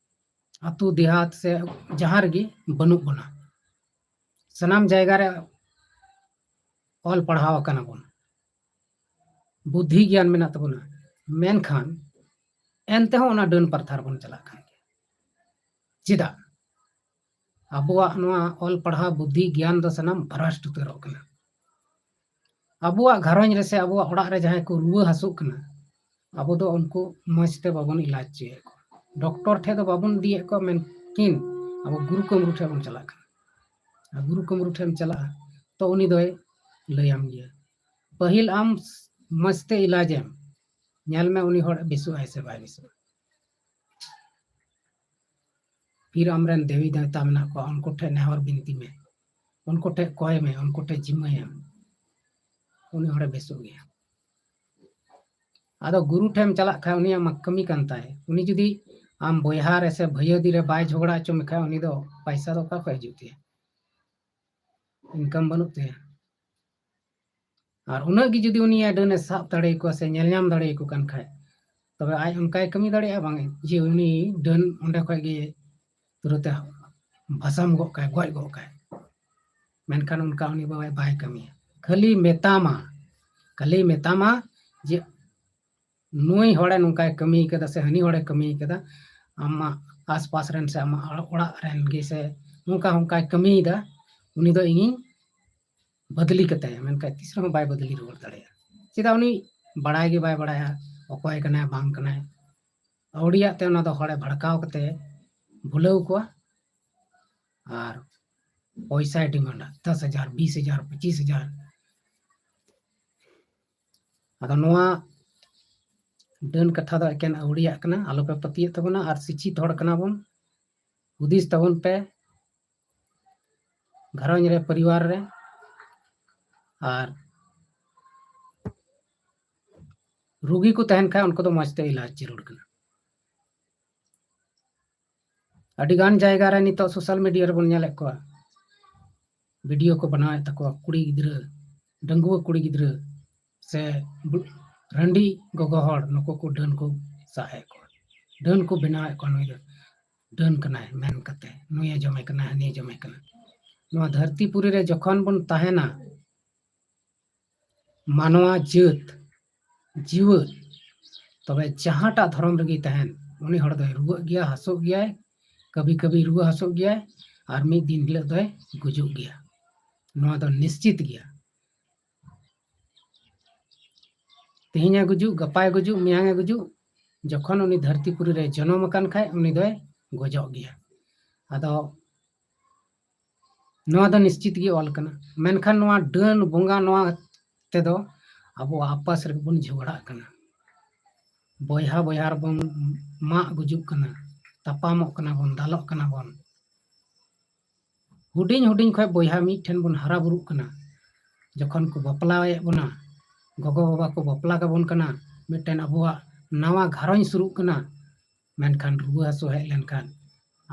ᱟᱹᱛᱩ ᱫᱮᱦᱟᱛ ᱥᱮ ᱡᱟᱦᱟᱸ ᱨᱮᱜᱮ ᱵᱟᱹᱱᱩᱜ ᱵᱚᱱᱟ᱾ ᱥᱟᱱᱟᱢ ᱡᱟᱭᱜᱟ ᱨᱮ ᱚᱞ ᱯᱟᱲᱦᱟᱣ ᱟᱠᱟᱱᱟ ᱵᱚᱱ, ᱵᱩᱫᱽᱫᱷᱤ ᱜᱮᱭᱟᱱ ᱢᱮᱱᱟᱜ ᱛᱟᱵᱚᱱᱟ, ᱢᱮᱱᱠᱷᱟᱱ ᱮᱱᱛᱮᱦᱚᱸ ᱚᱱᱟ ᱰᱟᱹᱱ ᱯᱟᱨᱛᱷᱟ ᱨᱮᱵᱚᱱ ᱪᱟᱞᱟᱜ ᱠᱟᱱ ᱜᱮᱭᱟ᱾ ᱪᱮᱫᱟᱜ? ᱟᱵᱚᱣᱟᱜ ᱱᱚᱣᱟ ᱚᱞ ᱯᱟᱲᱦᱟᱣ ᱵᱩᱫᱽᱫᱷᱤ ᱜᱮᱭᱟᱱ ᱫᱚ ᱥᱟᱱᱟᱢ ᱵᱷᱨᱟᱥᱴ ᱩᱛᱟᱹᱨᱚᱜ ᱠᱟᱱᱟ᱾ ᱟᱵᱚᱣᱟᱜ ᱜᱷᱟᱨᱚᱸᱡᱽ ᱨᱮ ᱥᱮ ᱟᱵᱚᱣᱟᱜ ᱚᱲᱟᱜ ᱨᱮ ᱡᱟᱦᱟᱸᱭ ᱠᱚ ᱨᱩᱣᱟᱹ ᱦᱟᱹᱥᱩᱜ ᱠᱟᱱᱟ, ᱟᱵᱚ ᱫᱚ ᱩᱱᱠᱩ ᱢᱚᱡᱽ ᱛᱮ ᱵᱟᱵᱚᱱ ᱤᱞᱟᱡᱽ ᱦᱚᱪᱚᱭᱮᱫ ᱠᱚᱣᱟ, ᱰᱚᱠᱴᱚᱨ ᱴᱷᱮᱱ ᱫᱚ ᱵᱟᱵᱚᱱ ᱤᱫᱤᱭᱮᱫ ᱠᱚᱣᱟ, ᱢᱮᱱᱠᱷᱟᱱ ᱟᱵᱚ ᱜᱩᱨᱩ ᱠᱟᱹᱢᱨᱩ ᱴᱷᱮᱱ ᱵᱚᱱ ᱪᱟᱞᱟᱜ ᱠᱟᱱᱟ᱾ ᱟᱨ ᱜᱩᱨᱩ ᱠᱟᱹᱢᱨᱩ ᱴᱷᱮᱱ ᱮᱢ ᱪᱟᱞᱟᱜᱼᱟ, ᱛᱚ ᱩᱱᱤ ᱫᱚᱭ ᱞᱟᱹᱭᱟᱢ ᱜᱮᱭᱟ᱾ ᱯᱟᱹᱦᱤᱞ ᱟᱢ ᱢᱚᱡᱽ ᱛᱮ ᱤᱞᱟᱡᱽ ᱮᱢ, ᱧᱮᱞ ᱢᱮ ᱩᱱᱤ ᱦᱚᱲ ᱵᱮᱥᱚᱜ ᱟᱭ ᱥᱮ ᱵᱟᱭ ᱵᱮᱥᱚᱜᱼᱟ᱾ ᱯᱷᱤᱨ ᱟᱢᱨᱮᱱ ᱫᱮᱵᱤ ᱫᱮᱵᱛᱟ ᱢᱮᱱᱟᱜ ᱠᱚᱣᱟ, ᱩᱱᱠᱩ ᱴᱷᱮᱱ ᱱᱮᱦᱚᱨ ᱵᱤᱱᱛᱤ ᱢᱮ, ᱩᱱᱠᱩ ᱴᱷᱮᱱ ᱠᱚᱭ ᱢᱮ, ᱩᱱᱠᱩ ᱴᱷᱮᱱ ᱡᱤᱢᱟᱹᱭ ᱮᱢ, ᱩᱱᱤ ᱦᱚᱲᱮ ᱵᱮᱥᱚᱜ ᱜᱮᱭᱟ᱾ ᱟᱫᱚ ᱜᱩᱨᱩ ᱴᱷᱮᱱ ᱮᱢ ᱪᱟᱞᱟᱜ ᱠᱷᱟᱱ ᱩᱱᱤᱭᱟᱜ ᱢᱟ ᱠᱟᱹᱢᱤ ᱠᱟᱱ ᱛᱟᱭ, ᱩᱱᱤ ᱡᱩᱫᱤ ᱟᱢ ᱵᱚᱭᱦᱟ ᱨᱮ ᱥᱮ ᱵᱷᱟᱹᱭᱟᱹᱫᱤ ᱨᱮ ᱵᱟᱭ ᱡᱷᱚᱜᱽᱲᱟ ᱦᱚᱪᱚ ᱢᱮᱠᱷᱟᱱ ᱩᱱᱤ ᱫᱚ ᱯᱟᱭᱥᱟ ᱫᱚ ᱚᱠᱟ ᱠᱷᱚᱱ ᱦᱤᱡᱩᱜ ᱛᱟᱭᱟ? ᱤᱱᱠᱟᱢ ᱵᱟᱹᱱᱩᱜ ᱛᱟᱭᱟ᱾ ᱟᱨ ᱩᱱᱟᱹᱜ ᱜᱮ ᱡᱩᱫᱤ ᱩᱱᱤᱭᱟᱜ ᱰᱟᱹᱱᱮ ᱥᱟᱵ ᱫᱟᱲᱮᱭᱟᱠᱚᱣᱟ ᱥᱮ ᱧᱮᱞ ᱧᱟᱢ ᱫᱟᱲᱮᱭᱟᱠᱚ ᱠᱟᱱ ᱠᱷᱟᱡ, ᱛᱚᱵᱮ ᱟᱡ ᱚᱱᱠᱟᱭ ᱠᱟᱹᱢᱤ ᱫᱟᱲᱮᱭᱟᱜᱼᱟ ᱵᱟᱝ ᱡᱮ ᱩᱱᱤ ᱰᱟᱹᱱ ᱚᱸᱰᱮ ᱠᱷᱚᱡ ᱜᱮ ᱛᱩᱨᱟᱹᱛᱮ ᱵᱷᱟᱥᱟᱢ ᱜᱚᱜ ᱠᱟᱭ, ᱜᱚᱡ ᱜᱚᱜ ᱠᱟᱭ᱾ ᱢᱮᱱᱠᱷᱟᱱ ᱚᱱᱠᱟ ᱩᱱᱤ ᱵᱟᱵᱟᱭ ᱵᱟᱭ ᱠᱟᱹᱢᱤᱭᱟ᱾ ᱠᱷᱟᱹᱞᱤ ᱢᱮᱛᱟᱢᱟ, ᱠᱷᱟᱹᱞᱤ ᱢᱮᱛᱟᱢᱟ ᱡᱮ ᱱᱩᱭ ᱦᱚᱲᱮ ᱱᱚᱝᱠᱟᱭ ᱠᱟᱹᱢᱤ ᱠᱟᱫᱟ ᱥᱮ ᱦᱟᱹᱱᱤ ᱦᱚᱲᱮ ᱠᱟᱹᱢᱤ ᱠᱟᱫᱟ, ᱟᱢᱟᱜ ᱟᱥᱯᱟᱥ ᱨᱮᱱ ᱥᱮ ᱟᱢᱟᱜ ᱚᱲᱟᱜ ᱨᱮᱱ ᱜᱮ ᱥᱮ ᱱᱚᱝᱠᱟ ᱚᱱᱠᱟᱭ ᱠᱟᱹᱢᱤᱭᱮᱫᱟ, ᱩᱱᱤ ᱫᱚ ᱤᱧᱤᱧ ᱵᱟᱫᱞᱤ ᱠᱟᱛᱟᱭᱟ, ᱢᱮᱱᱠᱷᱟᱱ ᱛᱤᱥ ᱨᱮᱦᱚᱸ ᱵᱟᱭ ᱵᱟᱫᱞᱤ ᱨᱩᱣᱟᱹᱲ ᱫᱟᱲᱮᱭᱟᱜᱼᱟ᱾ ᱪᱮᱫᱟᱜ? ᱩᱱᱤ ᱵᱟᱲᱟᱭ ᱜᱮ ᱵᱟᱭ ᱵᱟᱲᱟᱭᱟ ᱚᱠᱚᱭ ᱠᱟᱱᱟᱭ ᱵᱟᱝ ᱠᱟᱱᱟᱭ᱾ ᱟᱹᱣᱲᱤᱭᱟᱜ ᱛᱮ ᱚᱱᱟ ᱫᱚ ᱦᱚᱲᱮ ᱵᱷᱟᱲᱠᱟᱣ ᱠᱟᱛᱮ ᱵᱷᱩᱞᱟᱹᱣ ᱠᱚᱣᱟ ᱟᱨ ᱯᱚᱭᱥᱟᱭ ᱰᱤᱢᱟᱱᱰᱟ, ᱫᱚᱥ ᱦᱟᱡᱟᱨ, ᱵᱤᱥ ᱦᱟᱡᱟᱨ, ᱯᱚᱸᱪᱤᱥ ᱦᱟᱡᱟᱨ᱾ ᱟᱫᱚ ᱱᱚᱣᱟ ᱰᱟᱹᱱ ᱠᱟᱛᱷᱟ ᱫᱚ ᱮᱠᱮᱱ ᱟᱹᱣᱲᱤᱭᱟᱜ ᱠᱟᱱᱟ, ᱟᱞᱚᱯᱮ ᱯᱟᱹᱛᱭᱟᱹᱜ ᱛᱟᱵᱚᱱᱟ᱾ ᱟᱨ ᱥᱤᱪᱪᱷᱤᱛ ᱦᱚᱲ ᱠᱟᱱᱟ ᱵᱚᱱ, ᱦᱩᱫᱤᱥ ᱛᱟᱵᱚᱱ ᱯᱮ᱾ ᱜᱷᱟᱨᱚᱸᱡᱽ ᱨᱮ, ᱯᱚᱨᱤᱵᱟᱨ ᱨᱮ, ᱟᱨ ᱨᱩᱜᱤ ᱠᱚ ᱛᱟᱦᱮᱱ ᱠᱷᱟᱱ ᱩᱱᱠᱩ ᱫᱚ ᱢᱚᱡᱽ ᱛᱮ ᱤᱞᱟᱡᱽ ᱡᱟᱹᱨᱩᱲ ᱠᱟᱱᱟ᱾ ᱟᱹᱰᱤ ᱜᱟᱱ ᱡᱟᱭᱜᱟ ᱨᱮ ᱱᱤᱛᱚᱜ social media ᱨᱮᱵᱚᱱ ᱧᱮᱞᱮᱫ ᱠᱚᱣᱟ, video ᱠᱚ ᱵᱮᱱᱟᱣᱮᱫ ᱛᱟᱠᱚᱣᱟ, ᱠᱩᱲᱤ ᱜᱤᱫᱽᱨᱟᱹ, ᱰᱟᱺᱜᱩᱣᱟᱹ ᱠᱩᱲᱤ ᱜᱤᱫᱽᱨᱟᱹ ᱥᱮ ᱵᱩ-, ᱨᱟᱺᱰᱤ ᱜᱚᱜᱚ ᱦᱚᱲ ᱱᱩᱠᱩ ᱠᱚ ᱰᱟᱹᱱ ᱠᱚ ᱥᱟᱵ ᱮᱫ ᱠᱚᱣᱟ, ᱰᱟᱹᱱ ᱠᱚ ᱵᱮᱱᱟᱣᱮᱫ ᱠᱚᱣᱟ, ᱱᱩᱭ ᱫᱚ ᱰᱟᱹᱱ ᱠᱟᱱᱟᱭ ᱢᱮᱱ ᱠᱟᱛᱮ, ᱱᱩᱭᱮ ᱡᱚᱢᱮ ᱠᱟᱱᱟ, ᱦᱟᱹᱱᱤᱭᱮ ᱡᱚᱢᱮ ᱠᱟᱱᱟ᱾ ᱱᱚᱣᱟ ᱫᱷᱟᱹᱨᱛᱤ ᱯᱩᱨᱤ ᱨᱮ ᱡᱚᱠᱷᱚᱱ ᱵᱚᱱ ᱛᱟᱦᱮᱱᱟ, ᱢᱟᱱᱣᱟ ᱡᱟᱹᱛ ᱡᱤᱣᱟᱹ, ᱛᱚᱵᱮ ᱡᱟᱦᱟᱸᱴᱟᱜ ᱫᱷᱚᱨᱚᱢ ᱨᱮᱜᱮ ᱛᱟᱦᱮᱱ, ᱩᱱᱤ ᱦᱚᱲ ᱫᱚᱭ ᱨᱩᱣᱟᱹᱜ ᱜᱮᱭᱟ, ᱦᱟᱹᱥᱩᱜ ᱜᱮᱭᱟᱭ, ᱠᱟᱹᱵᱷᱤ ᱠᱟᱹᱵᱷᱤ ᱨᱩᱣᱟᱹ ᱦᱟᱹᱥᱩᱜ ᱜᱮᱭᱟᱭ, ᱟᱨ ᱢᱤᱫ ᱫᱤᱱ ᱦᱤᱞᱳᱜ ᱫᱚᱭ ᱜᱩᱡᱩᱜ ᱜᱮᱭᱟ᱾ ᱱᱚᱣᱟ ᱫᱚ ᱱᱤᱥᱪᱤᱛ ᱜᱮᱭᱟ᱾ ᱛᱮᱦᱮᱧᱮ ᱜᱩᱡᱩᱜ, ᱜᱟᱯᱟᱭ ᱜᱩᱡᱩᱜ, ᱢᱮᱭᱟᱝᱮ ᱜᱩᱡᱩᱜ, ᱡᱚᱠᱷᱚᱱ ᱩᱱᱤ ᱫᱷᱟᱹᱨᱛᱤ ᱯᱩᱨᱤ ᱨᱮ ᱡᱚᱱᱚᱢ ᱟᱠᱟᱱ ᱠᱷᱟᱡ, ᱩᱱᱤ ᱫᱚᱭ ᱜᱚᱡᱚᱜ ᱜᱮᱭᱟ᱾ ᱟᱫᱚ ᱱᱚᱣᱟ ᱫᱚ ᱱᱤᱥᱪᱤᱛ ᱜᱮ ᱚᱞ ᱠᱟᱱᱟ᱾ ᱢᱮᱱᱠᱷᱟᱱ ᱱᱚᱣᱟ ᱰᱟᱹᱱ ᱵᱚᱸᱜᱟ ᱱᱚᱣᱟ ᱛᱮᱫᱚ ᱟᱵᱚ ᱟᱯᱟᱥ ᱨᱮᱜᱮ ᱵᱚᱱ ᱡᱷᱚᱜᱽᱲᱟᱜ ᱠᱟᱱᱟ, ᱵᱚᱭᱦᱟ ᱵᱚᱭᱦᱟ ᱨᱮᱵᱚᱱ ᱢᱟᱜ ᱜᱩᱡᱩᱜ ᱠᱟᱱᱟ, ᱛᱟᱯᱟᱢᱚᱜ ᱠᱟᱱᱟ ᱵᱚᱱ, ᱫᱟᱞᱚᱜ ᱠᱟᱱᱟ ᱵᱚᱱ᱾ ᱦᱩᱰᱤᱧ ᱦᱩᱰᱤᱧ ᱠᱷᱚᱱ ᱵᱚᱭᱦᱟ ᱢᱤᱫ ᱴᱷᱮᱱ ᱵᱚᱱ ᱦᱟᱨᱟ ᱵᱩᱨᱩᱜ ᱠᱟᱱᱟ, ᱡᱚᱠᱷᱚᱱ ᱠᱚ ᱵᱟᱯᱞᱟᱭᱮᱫ ᱵᱚᱱᱟ, ᱜᱚᱜᱚ ᱵᱟᱵᱟ ᱠᱚ ᱵᱟᱯᱞᱟ ᱠᱟᱵᱚᱱ ᱠᱟᱱᱟ, ᱢᱤᱫᱴᱮᱱ ᱟᱵᱚᱣᱟᱜ ᱱᱟᱣᱟ ᱜᱷᱟᱨᱚᱸᱡᱽ ᱥᱩᱨᱩᱜ ᱠᱟᱱᱟ, ᱢᱮᱱᱠᱷᱟᱱ ᱨᱩᱣᱟᱹ ᱦᱟᱹᱥᱩ ᱦᱮᱡ ᱞᱮᱱᱠᱷᱟᱱ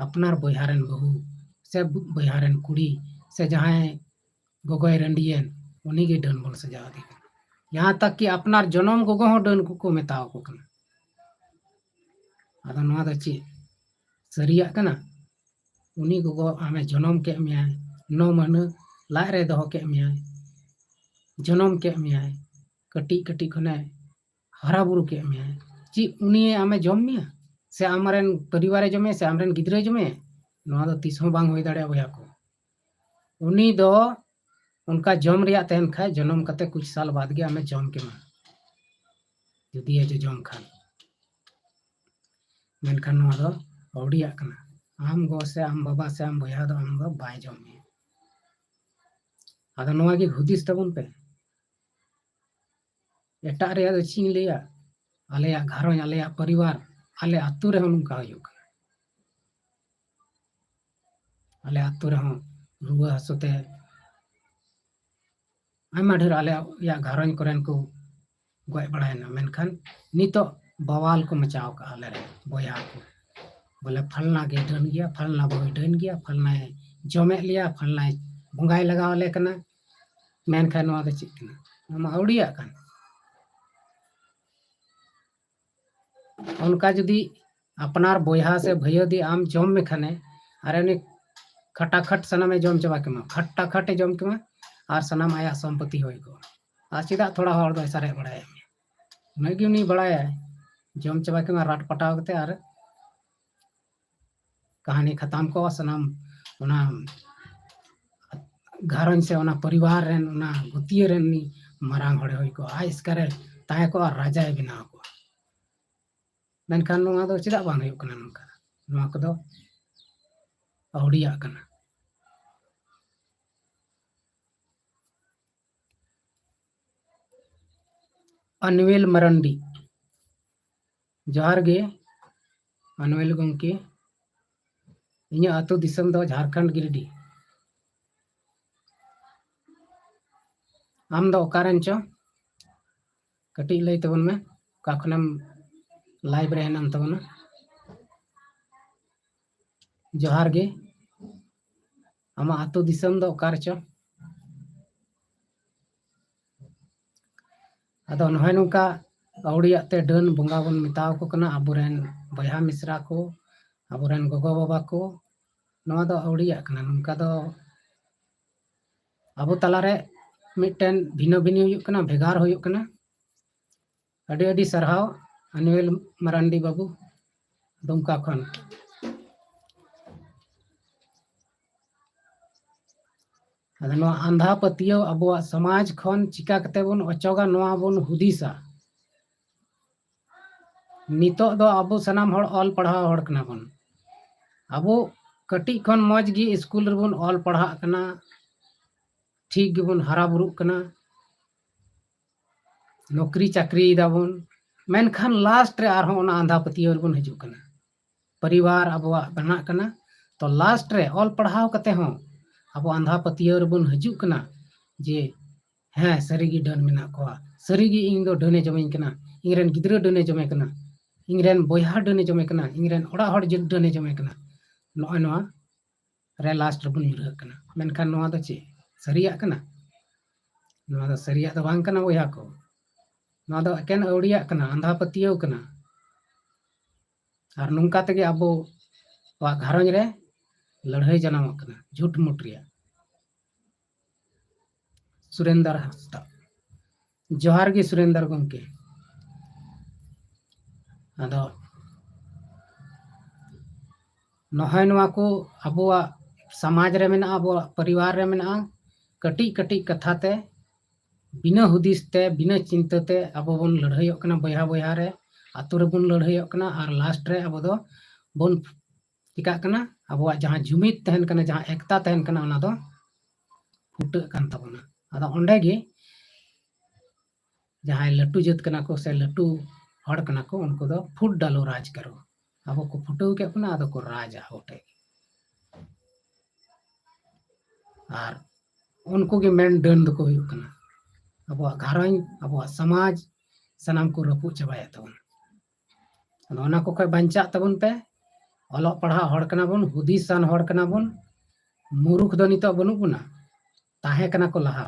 ᱟᱯᱱᱟᱨ ᱵᱚᱭᱦᱟ ᱨᱮᱱ ᱵᱟᱹᱦᱩ ᱥᱮ ᱵᱚᱭᱦᱟ ᱨᱮᱱ ᱠᱩᱲᱤ ᱥᱮ ᱡᱟᱦᱟᱸᱭ ᱜᱚᱜᱚᱭ ᱨᱟᱺᱰᱤᱭᱮᱱ, ᱩᱱᱤᱜᱮ ᱰᱟᱹᱱ ᱵᱚᱱ ᱥᱟᱡᱟᱣ ᱟᱫᱮ ᱠᱟᱱᱟ᱾ ᱡᱟᱦᱟᱸ ᱛᱟᱠ ᱠᱤ ᱟᱯᱱᱟᱨ ᱡᱚᱱᱚᱢ ᱜᱚᱜᱚ ᱦᱚᱸ ᱰᱟᱹᱱ ᱠᱚᱠᱚ ᱢᱮᱛᱟᱣ ᱠᱚ ᱠᱟᱱᱟ᱾ ᱟᱫᱚ ᱱᱚᱣᱟ ᱫᱚ ᱪᱮᱫ ᱥᱟᱹᱨᱤᱭᱟᱜ ᱠᱟᱱᱟ? ᱩᱱᱤ ᱜᱚᱜᱚ ᱟᱢᱮ ᱡᱚᱱᱚᱢ ᱠᱮᱫ ᱢᱮᱭᱟᱭ, ᱱᱚ ᱢᱟᱹᱦᱱᱟᱹ ᱞᱟᱡ ᱨᱮ ᱫᱚᱦᱚ ᱠᱮᱫ ᱢᱮᱭᱟᱭ, ᱡᱚᱱᱚᱢ ᱠᱮᱫ ᱢᱮᱭᱟᱭ, ᱠᱟᱹᱴᱤᱡ ᱠᱟᱹᱴᱤᱡ ᱠᱷᱚᱱᱮ ᱦᱟᱨᱟ ᱵᱩᱨᱩ ᱠᱮᱫ ᱢᱮᱭᱟᱭ, ᱪᱮᱫ ᱩᱱᱤ ᱟᱢᱮ ᱡᱚᱢ ᱢᱮᱭᱟ? ᱥᱮ ᱟᱢᱨᱮᱱ ᱯᱚᱨᱤᱵᱟᱨᱮ ᱡᱚᱢᱮᱭᱟ ᱥᱮ ᱟᱢᱨᱮᱱ ᱜᱤᱫᱽᱨᱟᱹᱭ ᱡᱚᱢᱮᱭᱟ? ᱱᱚᱣᱟ ᱫᱚ ᱛᱤᱥ ᱦᱚᱸ ᱵᱟᱝ ᱦᱩᱭ ᱫᱟᱲᱮᱭᱟᱜᱼᱟ ᱵᱚᱭᱦᱟ ᱠᱚ᱾ ᱩᱱᱤ ᱫᱚ ᱚᱱᱠᱟ ᱡᱚᱢ ᱨᱮᱭᱟᱜ ᱛᱟᱦᱮᱱ ᱠᱷᱟᱡ, ᱡᱚᱱᱚᱢ ᱠᱟᱛᱮ ᱠᱩᱪ ᱥᱟᱞ ᱵᱟᱫ ᱜᱮ ᱟᱢᱮ ᱡᱚᱢ ᱠᱮᱢᱟ, ᱡᱩᱫᱤ ᱮ ᱡᱚᱡᱚᱢ ᱠᱷᱟᱱ᱾ ᱢᱮᱱᱠᱷᱟᱱ ᱱᱚᱣᱟ ᱫᱚ ᱟᱹᱣᱲᱤᱭᱟᱜ ᱠᱟᱱᱟ᱾ ᱟᱢ ᱜᱚ ᱥᱮ ᱟᱢ ᱵᱟᱵᱟ ᱥᱮ ᱟᱢ ᱵᱚᱭᱦᱟ ᱫᱚ ᱟᱢ ᱫᱚ ᱵᱟᱭ ᱡᱚᱢ ᱢᱮᱭᱟ᱾ ᱟᱫᱚ ᱱᱚᱣᱟ ᱜᱮ ᱦᱩᱫᱤᱥ ᱛᱟᱵᱚᱱ ᱯᱮ᱾ ᱮᱴᱟᱜ ᱨᱮᱭᱟᱜ ᱫᱚ ᱪᱮᱫ ᱤᱧ ᱞᱟᱹᱭᱟ, ᱟᱞᱮᱭᱟᱜ ᱜᱷᱟᱨᱚᱸᱡᱽ, ᱟᱞᱮᱭᱟᱜ ᱯᱚᱨᱤᱵᱟᱨ, ᱟᱞᱮ ᱟᱹᱛᱩ ᱨᱮᱦᱚᱸ ᱱᱚᱝᱠᱟ ᱦᱩᱭᱩᱜ ᱠᱟᱱᱟ᱾ ᱟᱞᱮ ᱟᱹᱛᱩ ᱨᱮᱦᱚᱸ ᱨᱩᱣᱟᱹ ᱦᱟᱹᱥᱩ ᱛᱮ ᱟᱭᱢᱟ ᱰᱷᱮᱨ ᱟᱞᱮᱭᱟᱜ ᱜᱷᱟᱨᱚᱸᱡᱽ ᱠᱚᱨᱮᱱ ᱠᱚ ᱜᱚᱡ ᱵᱟᱲᱟᱭᱮᱱᱟ, ᱢᱮᱱᱠᱷᱟᱱ ᱱᱤᱛᱚᱜ ᱵᱟᱣᱟᱞ ᱠᱚ ᱢᱟᱪᱟᱣ ᱠᱟᱜᱼᱟ ᱟᱞᱮᱨᱮᱱ ᱵᱚᱭᱦᱟ ᱠᱚ, ᱵᱚᱞᱮ ᱯᱷᱟᱞᱱᱟ ᱜᱮ ᱰᱟᱹᱱ ᱜᱮᱭᱟ, ᱯᱷᱟᱞᱱᱟ ᱵᱟᱹᱦᱩᱭ ᱰᱟᱹᱱ ᱜᱮᱭᱟ, ᱯᱷᱟᱞᱱᱟᱭ ᱡᱚᱢᱮᱫ ᱞᱮᱭᱟ, ᱯᱷᱟᱞᱱᱟᱭ ᱵᱚᱸᱜᱟᱭ ᱞᱟᱜᱟᱣ ᱟᱞᱮ ᱠᱟᱱᱟ᱾ ᱢᱮᱱᱠᱷᱟᱱ ᱱᱚᱣᱟ ᱫᱚ ᱪᱮᱫ ᱠᱟᱱᱟ? ᱱᱚᱣᱟ ᱢᱟ ᱟᱹᱣᱲᱤᱭᱟᱜ ᱠᱟᱱ᱾ ᱚᱱᱠᱟ ᱡᱩᱫᱤ ᱟᱯᱱᱟᱨ ᱵᱚᱭᱦᱟ ᱥᱮ ᱵᱷᱟᱹᱭᱟᱹ ᱫᱤ ᱟᱢ ᱡᱚᱢ ᱢᱮᱠᱷᱟᱱᱮ, ᱟᱨ ᱩᱱᱤ ᱠᱷᱟᱴᱟᱠᱷᱟᱴ ᱥᱟᱱᱟᱢᱮ ᱡᱚᱢ ᱪᱟᱵᱟ ᱠᱮᱢᱟ, ᱠᱷᱟᱴᱴᱟ ᱠᱷᱟᱴᱮ ᱡᱚᱢ ᱠᱮᱢᱟ, ᱟᱨ ᱥᱟᱱᱟᱢ ᱟᱭᱟᱜ ᱥᱚᱢᱯᱚᱛᱤ ᱦᱩᱭ ᱠᱚᱜᱼᱟ᱾ ᱟᱨ ᱪᱮᱫᱟᱜ ᱛᱷᱚᱲᱟ ᱦᱚᱲ ᱫᱚᱭ ᱥᱟᱨᱮᱡ ᱵᱟᱲᱟᱭᱟ? ᱩᱱᱟᱹᱜ ᱜᱮ ᱩᱱᱤ ᱵᱟᱲᱟᱭᱟᱭ, ᱡᱚᱢ ᱪᱟᱵᱟ ᱠᱮᱢᱟ ᱨᱟᱴ ᱯᱟᱴᱟᱣ ᱠᱟᱛᱮ, ᱟᱨ ᱠᱟᱹᱦᱱᱤ ᱠᱷᱟᱛᱟᱢ ᱠᱚᱜᱼᱟ᱾ ᱥᱟᱱᱟᱢ ᱚᱱᱟ ᱜᱷᱟᱨᱚᱸᱡᱽ ᱥᱮ ᱚᱱᱟ ᱯᱚᱨᱤᱵᱟᱨ ᱨᱮᱱ, ᱚᱱᱟ ᱜᱩᱛᱤᱭᱟᱹ ᱨᱮᱱ ᱩᱱᱤ ᱢᱟᱨᱟᱝ ᱦᱚᱲᱮ ᱦᱩᱭ ᱠᱚᱜᱼᱟ, ᱟᱡ ᱮᱥᱠᱟᱨᱮ ᱛᱟᱦᱮᱸ ᱠᱚᱜᱼᱟ, ᱨᱟᱡᱟᱭ ᱵᱮᱱᱟᱣ ᱠᱚᱜᱼᱟ᱾ ᱢᱮᱱᱠᱷᱟᱱ ᱱᱚᱣᱟ ᱫᱚ ᱪᱮᱫᱟᱜ ᱵᱟᱝ ᱦᱩᱭᱩᱜ ᱠᱟᱱᱟ ᱱᱚᱝᱠᱟ? ᱱᱚᱣᱟ ᱠᱚᱫᱚ ᱟᱹᱣᱲᱤᱭᱟᱜ ᱠᱟᱱᱟ᱾ ᱟᱱᱩᱭᱮᱞ ᱢᱟᱨᱟᱱᱰᱤ, ᱡᱚᱦᱟᱨ ᱜᱮ ᱟᱱᱩᱭᱮᱞ ᱜᱚᱢᱠᱮ᱾ ᱤᱧᱟᱹᱜ ᱟᱹᱛᱩ ᱫᱤᱥᱚᱢ ᱫᱚ ᱡᱷᱟᱲᱠᱷᱚᱸᱰ ᱜᱤᱨᱤᱰᱤ᱾ ᱟᱢ ᱫᱚ ᱚᱠᱟᱨᱮᱱ ᱪᱚ? ᱠᱟᱹᱴᱤᱡ ᱞᱟᱹᱭ ᱛᱟᱵᱚᱱ ᱢᱮ, ᱚᱠᱟ ᱠᱷᱚᱱᱮᱢ ᱞᱟᱭᱤᱵᱷ ᱨᱮ ᱦᱮᱱᱟᱢ ᱛᱟᱵᱚᱱᱟ? ᱡᱚᱦᱟᱨ ᱜᱮ᱾ ᱟᱢᱟᱜ ᱟᱹᱛᱩ ᱫᱤᱥᱚᱢ ᱫᱚ ᱚᱠᱟ ᱨᱮᱪᱚ? ᱟᱫᱚ ᱱᱚᱜᱼᱚᱭ ᱱᱚᱝᱠᱟ ᱟᱹᱣᱲᱤᱭᱟᱜ ᱛᱮ ᱰᱟᱹᱱ ᱵᱚᱸᱜᱟ ᱵᱚᱱ ᱢᱮᱛᱟᱣ ᱠᱚ ᱠᱟᱱᱟ, ᱟᱵᱚᱨᱮᱱ ᱵᱚᱭᱦᱟ ᱢᱤᱥᱨᱟ ᱠᱚ, ᱟᱵᱚᱨᱮᱱ ᱜᱚᱜᱚ ᱵᱟᱵᱟ ᱠᱚ, ᱱᱚᱣᱟ ᱫᱚ ᱟᱹᱣᱲᱤᱭᱟᱜ ᱠᱟᱱᱟ᱾ ᱱᱚᱝᱠᱟ ᱫᱚ ᱟᱵᱚ ᱛᱟᱞᱟᱨᱮ ᱢᱤᱫᱴᱮᱱ ᱵᱷᱤᱱᱟᱹ ᱵᱷᱤᱱᱤ ᱦᱩᱭᱩᱜ ᱠᱟᱱᱟ, ᱵᱷᱮᱜᱟᱨ ᱦᱩᱭᱩᱜ ᱠᱟᱱᱟ᱾ ᱟᱹᱰᱤ ᱟᱹᱰᱤ ᱥᱟᱨᱦᱟᱣ ᱟᱱᱩᱭᱮᱞ ᱢᱟᱨᱟᱱᱰᱤ ᱵᱟᱹᱵᱩ, ᱫᱩᱢᱠᱟ ᱠᱷᱚᱱ᱾ ᱟᱫᱚ ᱱᱚᱣᱟ ᱟᱸᱫᱷᱟ ᱯᱟᱹᱛᱭᱟᱹᱣ ᱟᱵᱚᱣᱟᱜ ᱥᱚᱢᱟᱡᱽ ᱠᱷᱚᱱ ᱪᱤᱠᱟ ᱠᱟᱛᱮ ᱵᱚᱱ ᱚᱪᱚᱜᱟ, ᱱᱚᱣᱟ ᱵᱚᱱ ᱦᱩᱫᱤᱥᱟ᱾ ᱱᱤᱛᱚᱜ ᱫᱚ ᱟᱵᱚ ᱥᱟᱱᱟᱢ ᱦᱚᱲ ᱚᱞ ᱯᱟᱲᱦᱟᱣ ᱦᱚᱲ ᱠᱟᱱᱟ ᱵᱚᱱ᱾ ᱟᱵᱚ ᱠᱟᱹᱴᱤᱡ ᱠᱷᱚᱱ ᱢᱚᱡᱽ ᱜᱮ ᱥᱠᱩᱞ ᱨᱮᱵᱚᱱ ᱚᱞ ᱯᱟᱲᱦᱟᱜ ᱠᱟᱱᱟ, ᱴᱷᱤᱠ ᱜᱮᱵᱚᱱ ᱦᱟᱨᱟ ᱵᱩᱨᱩᱜ ᱠᱟᱱᱟ, ᱱᱚᱠᱨᱤ ᱪᱟᱠᱨᱤᱭ ᱫᱟᱵᱚᱱ, ᱢᱮᱱᱠᱷᱟᱱ ᱞᱟᱥᱴ ᱨᱮ ᱟᱨᱦᱚᱸ ᱚᱱᱟ ᱟᱸᱫᱷᱟ ᱯᱟᱹᱛᱭᱟᱹᱣ ᱨᱮᱵᱚᱱ ᱦᱤᱡᱩᱜ ᱠᱟᱱᱟ᱾ ᱯᱚᱨᱤᱵᱟᱨ ᱟᱵᱚᱣᱟᱜ ᱵᱮᱱᱟᱜ ᱠᱟᱱᱟ, ᱛᱚ ᱞᱟᱥᱴ ᱨᱮ ᱚᱞ ᱯᱟᱲᱦᱟᱣ ᱠᱟᱛᱮ ᱦᱚᱸ ᱟᱵᱚ ᱟᱸᱫᱷᱟ ᱯᱟᱹᱛᱭᱟᱹᱣ ᱨᱮᱵᱚᱱ ᱦᱤᱡᱩᱜ ᱠᱟᱱᱟ ᱡᱮ ᱦᱮᱸ, ᱥᱟᱹᱨᱤᱜᱮ ᱰᱟᱹᱱ ᱢᱮᱱᱟᱜ ᱠᱚᱣᱟ, ᱥᱟᱹᱨᱤᱜᱮ ᱤᱧ ᱫᱚ ᱰᱟᱹᱱᱮ ᱡᱚᱢᱤᱧ ᱠᱟᱱᱟ, ᱤᱧ ᱨᱮᱱ ᱜᱤᱫᱽᱨᱟᱹ ᱰᱟᱹᱱᱮ ᱡᱚᱢᱮ ᱠᱟᱱᱟ, ᱤᱧ ᱨᱮᱱ ᱵᱚᱭᱦᱟ ᱰᱟᱹᱱᱮ ᱡᱚᱢᱮ ᱠᱟᱱᱟ, ᱤᱧ ᱨᱮᱱ ᱚᱲᱟᱜ ᱦᱚᱲ ᱡᱟᱹ-, ᱰᱟᱹᱱᱮ ᱡᱚᱢᱮ ᱠᱟᱱᱟ᱾ ᱱᱚᱜᱼᱚᱭ ᱱᱚᱣᱟ ᱨᱮ ᱞᱟᱥᱴ ᱨᱮᱵᱚᱱ ᱧᱩᱨᱦᱟᱹᱜ ᱠᱟᱱᱟ᱾ ᱢᱮᱱᱠᱷᱟᱱ ᱱᱚᱣᱟ ᱫᱚ ᱪᱮᱫ ᱥᱟᱹᱨᱤᱭᱟᱜ ᱠᱟᱱᱟ? ᱱᱚᱣᱟ ᱫᱚ ᱥᱟᱹᱨᱤᱭᱟᱜ ᱫᱚ ᱵᱟᱝ ᱠᱟᱱᱟ ᱵᱚᱭᱦᱟ ᱠᱚ, ᱱᱚᱣᱟ ᱫᱚ ᱮᱠᱮᱱ ᱟᱹᱣᱲᱤᱭᱟᱜ ᱠᱟᱱᱟ, ᱟᱸᱫᱷᱟ ᱯᱟᱹᱛᱭᱟᱹᱣ ᱠᱟᱱᱟ᱾ ᱟᱨ ᱱᱚᱝᱠᱟ ᱛᱮᱜᱮ ᱟᱵᱚᱣᱟᱜ ᱜᱷᱟᱨᱚᱸᱡᱽ ᱨᱮ ᱞᱟᱹᱲᱦᱟᱹᱭ ᱡᱟᱱᱟᱢᱚᱜ ᱠᱟᱱᱟ, ᱡᱷᱩᱴ ᱢᱩᱴ ᱨᱮᱭᱟᱜ᱾ ᱥᱩᱨᱮᱱᱫᱟᱨ ᱦᱟᱸᱥᱫᱟ, ᱡᱚᱦᱟᱨ ᱜᱮ ᱥᱩᱨᱮᱱᱫᱟᱨ ᱜᱚᱢᱠᱮ᱾ ᱟᱫᱚ ᱱᱚᱜᱼᱚᱭ ᱱᱚᱣᱟ ᱠᱚ ᱟᱵᱚᱣᱟᱜ ᱥᱚᱢᱟᱡᱽ ᱨᱮ ᱢᱮᱱᱟᱜᱼᱟ, ᱟᱵᱚᱣᱟᱜ ᱯᱚᱨᱤᱵᱟᱨ ᱨᱮ ᱢᱮᱱᱟᱜᱼᱟ, ᱠᱟᱹᱴᱤᱡ ᱠᱟᱹᱴᱤᱡ ᱠᱟᱛᱷᱟ ᱛᱮ, ᱵᱤᱱᱟᱹ ᱦᱩᱫᱤᱥ ᱛᱮ, ᱵᱤᱱᱟᱹ ᱪᱤᱱᱛᱟᱹ ᱛᱮ ᱟᱵᱚ ᱵᱚᱱ ᱞᱟᱹᱲᱦᱟᱹᱭᱚᱜ ᱠᱟᱱᱟ ᱵᱚᱭᱦᱟ ᱵᱚᱭᱦᱟ ᱨᱮ, ᱟᱛᱳ ᱨᱮᱵᱚᱱ ᱞᱟᱹᱲᱦᱟᱹᱭᱚᱜ ᱠᱟᱱᱟ, ᱟᱨ ᱞᱟᱥᱴ ᱨᱮ ᱟᱵᱚ ᱫᱚ ᱵᱚᱱ ᱪᱤᱠᱟᱜ ᱠᱟᱱᱟ, ᱟᱵᱚᱣᱟᱜ ᱡᱟᱦᱟᱸ ᱡᱩᱢᱤᱫ ᱛᱟᱦᱮᱱ ᱠᱟᱱᱟ, ᱡᱟᱦᱟᱸ ᱮᱠᱛᱟ ᱛᱟᱦᱮᱱ ᱠᱟᱱᱟ, ᱚᱱᱟ ᱫᱚ ᱯᱷᱩᱴᱟᱹᱜ ᱠᱟᱱ ᱛᱟᱵᱚᱱᱟ᱾ ᱟᱫᱚ ᱚᱸᱰᱮ ᱜᱮ ᱡᱟᱦᱟᱸᱭ ᱞᱟᱹᱴᱩ ᱡᱟᱹᱛ ᱠᱟᱱᱟ ᱠᱚ ᱥᱮ ᱞᱟᱹᱴᱩ ᱦᱚᱲ ᱠᱟᱱᱟ ᱠᱚ, ᱩᱱᱠᱩ ᱫᱚ ᱯᱷᱩᱴ ᱰᱟᱞᱳ ᱨᱟᱡᱽ ᱠᱟᱨᱳ, ᱟᱵᱚ ᱠᱚ ᱯᱷᱩᱴᱟᱹᱣ ᱠᱮᱫ ᱵᱚᱱᱟ, ᱟᱫᱚ ᱠᱚ ᱨᱟᱡᱟ ᱟᱵᱚ ᱴᱷᱮᱡ᱾ ᱟᱨ ᱩᱱᱠᱩ ᱜᱮ ᱢᱮᱱ ᱰᱟᱹᱱ ᱫᱚᱠᱚ ᱦᱩᱭᱩᱜ ᱠᱟᱱᱟ᱾ ᱟᱵᱚᱣᱟᱜ ᱜᱷᱟᱨᱚᱸᱡᱽ, ᱟᱵᱚᱣᱟᱜ ᱥᱚᱢᱟᱡᱽ, ᱥᱟᱱᱟᱢ ᱠᱚ ᱨᱟᱹᱯᱩᱫ ᱪᱟᱵᱟᱭᱮᱫ ᱛᱟᱵᱚᱱᱟ᱾ ᱟᱫᱚ ᱚᱱᱟ ᱠᱚ ᱠᱷᱚᱡ ᱵᱟᱧᱪᱟᱜ ᱛᱟᱵᱚᱱ ᱯᱮ᱾ ᱚᱞᱚᱜ ᱯᱟᱲᱦᱟᱜ ᱦᱚᱲ ᱠᱟᱱᱟ ᱵᱚᱱ, ᱦᱩᱫᱤᱥᱟᱱ ᱦᱚᱲ ᱠᱟᱱᱟ ᱵᱚᱱ᱾ ᱢᱩᱨᱩᱠᱷ ᱫᱚ ᱱᱤᱛᱚᱜ ᱵᱟᱹᱱᱩᱜ ᱵᱚᱱᱟ, ᱛᱟᱦᱮᱸ ᱠᱟᱱᱟ ᱠᱚ ᱞᱟᱦᱟ᱾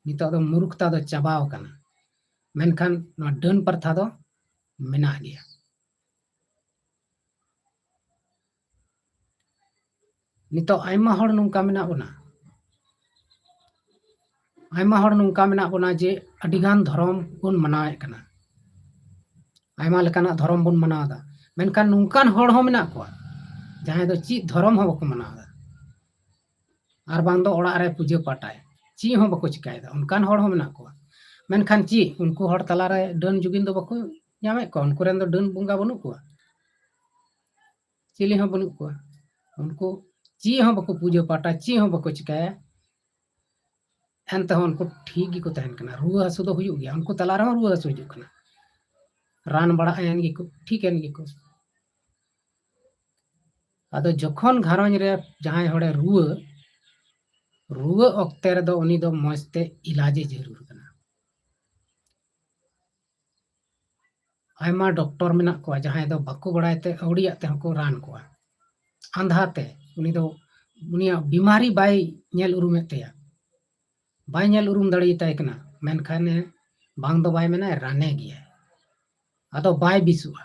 ᱱᱤᱛᱚᱜ ᱫᱚ ᱢᱩᱨᱩᱠᱷᱛᱟ ᱫᱚ ᱪᱟᱵᱟᱣ ᱠᱟᱱᱟ, ᱢᱮᱱᱠᱷᱟᱱ ᱱᱚᱣᱟ ᱰᱟᱹᱱ ᱯᱨᱚᱛᱷᱟ ᱫᱚ ᱢᱮᱱᱟᱜ ᱜᱮᱭᱟ᱾ ᱱᱤᱛᱚᱜ ᱟᱭᱢᱟ ᱦᱚᱲ ᱱᱚᱝᱠᱟ ᱢᱮᱱᱟᱜ ᱵᱚᱱᱟ, ᱟᱭᱢᱟ ᱦᱚᱲ ᱱᱚᱝᱠᱟ ᱢᱮᱱᱟᱜ ᱵᱚᱱᱟ ᱡᱮ ᱟᱹᱰᱤᱜᱟᱱ ᱫᱷᱚᱨᱚᱢ ᱵᱚᱱ ᱢᱟᱱᱟᱣᱮᱫ ᱠᱟᱱᱟ, ᱟᱭᱢᱟ ᱞᱮᱠᱟᱱᱟᱜ ᱫᱷᱚᱨᱚᱢ ᱵᱚᱱ ᱢᱟᱱᱟᱣ ᱮᱫᱟ, ᱢᱮᱱᱠᱷᱟᱱ ᱱᱚᱝᱠᱟᱱ ᱦᱚᱲ ᱦᱚᱸ ᱢᱮᱱᱟᱜ ᱠᱚᱣᱟ ᱡᱟᱦᱟᱸᱭ ᱫᱚ ᱪᱮᱫ ᱫᱷᱚᱨᱚᱢ ᱦᱚᱸ ᱵᱟᱠᱚ ᱢᱟᱱᱟᱣ ᱮᱫᱟ, ᱟᱨ ᱵᱟᱝ ᱫᱚ ᱚᱲᱟᱜ ᱨᱮ ᱯᱩᱡᱟᱹ ᱯᱟᱴᱟᱭ, ᱪᱮᱫ ᱦᱚᱸ ᱵᱟᱠᱚ ᱪᱤᱠᱟᱭᱮᱫᱟ, ᱚᱱᱠᱟᱱ ᱦᱚᱲ ᱦᱚᱸ ᱢᱮᱱᱟᱜ ᱠᱚᱣᱟ᱾ ᱢᱮᱱᱠᱷᱟᱱ ᱪᱮᱫ ᱩᱱᱠᱩ ᱦᱚᱲ ᱛᱟᱞᱟᱨᱮ ᱰᱟᱹᱱ ᱡᱩᱜᱤᱱ ᱫᱚ ᱵᱟᱠᱚ ᱧᱟᱢᱮᱫ ᱠᱚᱣᱟ? ᱩᱱᱠᱩ ᱨᱮᱱ ᱫᱚ ᱰᱟᱹᱱ ᱵᱚᱸᱜᱟ ᱵᱟᱹᱱᱩᱜ ᱠᱚᱣᱟ, ᱪᱤᱞᱤ ᱦᱚᱸ ᱵᱟᱹᱱᱩᱜ ᱠᱚᱣᱟ᱾ ᱩᱱᱠᱩ ᱪᱮᱫ ᱦᱚᱸ ᱵᱟᱠᱚ ᱯᱩᱡᱟᱹ ᱯᱟᱴᱟ, ᱪᱮᱫ ᱦᱚᱸ ᱵᱟᱠᱚ ᱪᱤᱠᱟᱭᱟ, ᱮᱱᱛᱮᱦᱚᱸ ᱩᱱᱠᱩ ᱴᱷᱤᱠ ᱜᱮᱠᱚ ᱛᱟᱦᱮᱱ ᱠᱟᱱᱟ᱾ ᱨᱩᱣᱟᱹ ᱦᱟᱹᱥᱩ ᱫᱚ ᱦᱩᱭᱩᱜ ᱜᱮᱭᱟ, ᱩᱱᱠᱩ ᱛᱟᱞᱟ ᱨᱮᱦᱚᱸ ᱨᱩᱣᱟᱹ ᱦᱟᱹᱥᱩ ᱦᱤᱡᱩᱜ ᱠᱟᱱᱟ, ᱨᱟᱱ ᱵᱟᱲᱟ ᱮᱱ ᱜᱮᱠᱚ, ᱴᱷᱤᱠ ᱮᱱ ᱜᱮᱠᱚ᱾ ᱟᱫᱚ ᱡᱚᱠᱷᱚᱱ ᱜᱷᱟᱨᱚᱸᱡᱽ ᱨᱮ ᱡᱟᱦᱟᱸᱭ ᱦᱚᱲᱮ ᱨᱩᱣᱟᱹ, ᱨᱩᱣᱟᱹ ᱚᱠᱛᱮ ᱨᱮᱫᱚ ᱩᱱᱤ ᱫᱚ ᱢᱚᱡᱽ ᱛᱮ ᱤᱞᱟᱡᱮ ᱡᱟᱹᱨᱩᱲ ᱠᱟᱱᱟ᱾ ᱟᱭᱢᱟ ᱰᱚᱠᱴᱚᱨ ᱢᱮᱱᱟᱜ ᱠᱚᱣᱟ ᱡᱟᱦᱟᱸᱭ ᱫᱚ ᱵᱟᱠᱚ ᱵᱟᱲᱟᱭ ᱛᱮ ᱟᱹᱣᱲᱤᱭᱟᱜ ᱛᱮᱦᱚᱸ ᱠᱚ ᱨᱟᱱ ᱠᱚᱣᱟ, ᱟᱸᱫᱷᱟ ᱛᱮ᱾ ᱩᱱᱤ ᱫᱚ ᱩᱱᱤᱭᱟᱜ ᱵᱤᱢᱟᱨᱤ ᱵᱟᱭ ᱧᱮᱞ ᱩᱨᱩᱢᱮᱫ ᱛᱟᱭᱟ, ᱵᱟᱭ ᱧᱮᱞ ᱩᱨᱩᱢ ᱫᱟᱲᱮᱭᱟᱛᱟᱭ ᱠᱟᱱᱟ, ᱢᱮᱱᱠᱷᱟᱱ ᱵᱟᱝ ᱫᱚ ᱵᱟᱭ ᱢᱮᱱᱟ, ᱨᱟᱱᱮ ᱜᱮᱭᱟᱭ, ᱟᱫᱚ ᱵᱟᱭ ᱵᱮᱥᱚᱜᱼᱟ᱾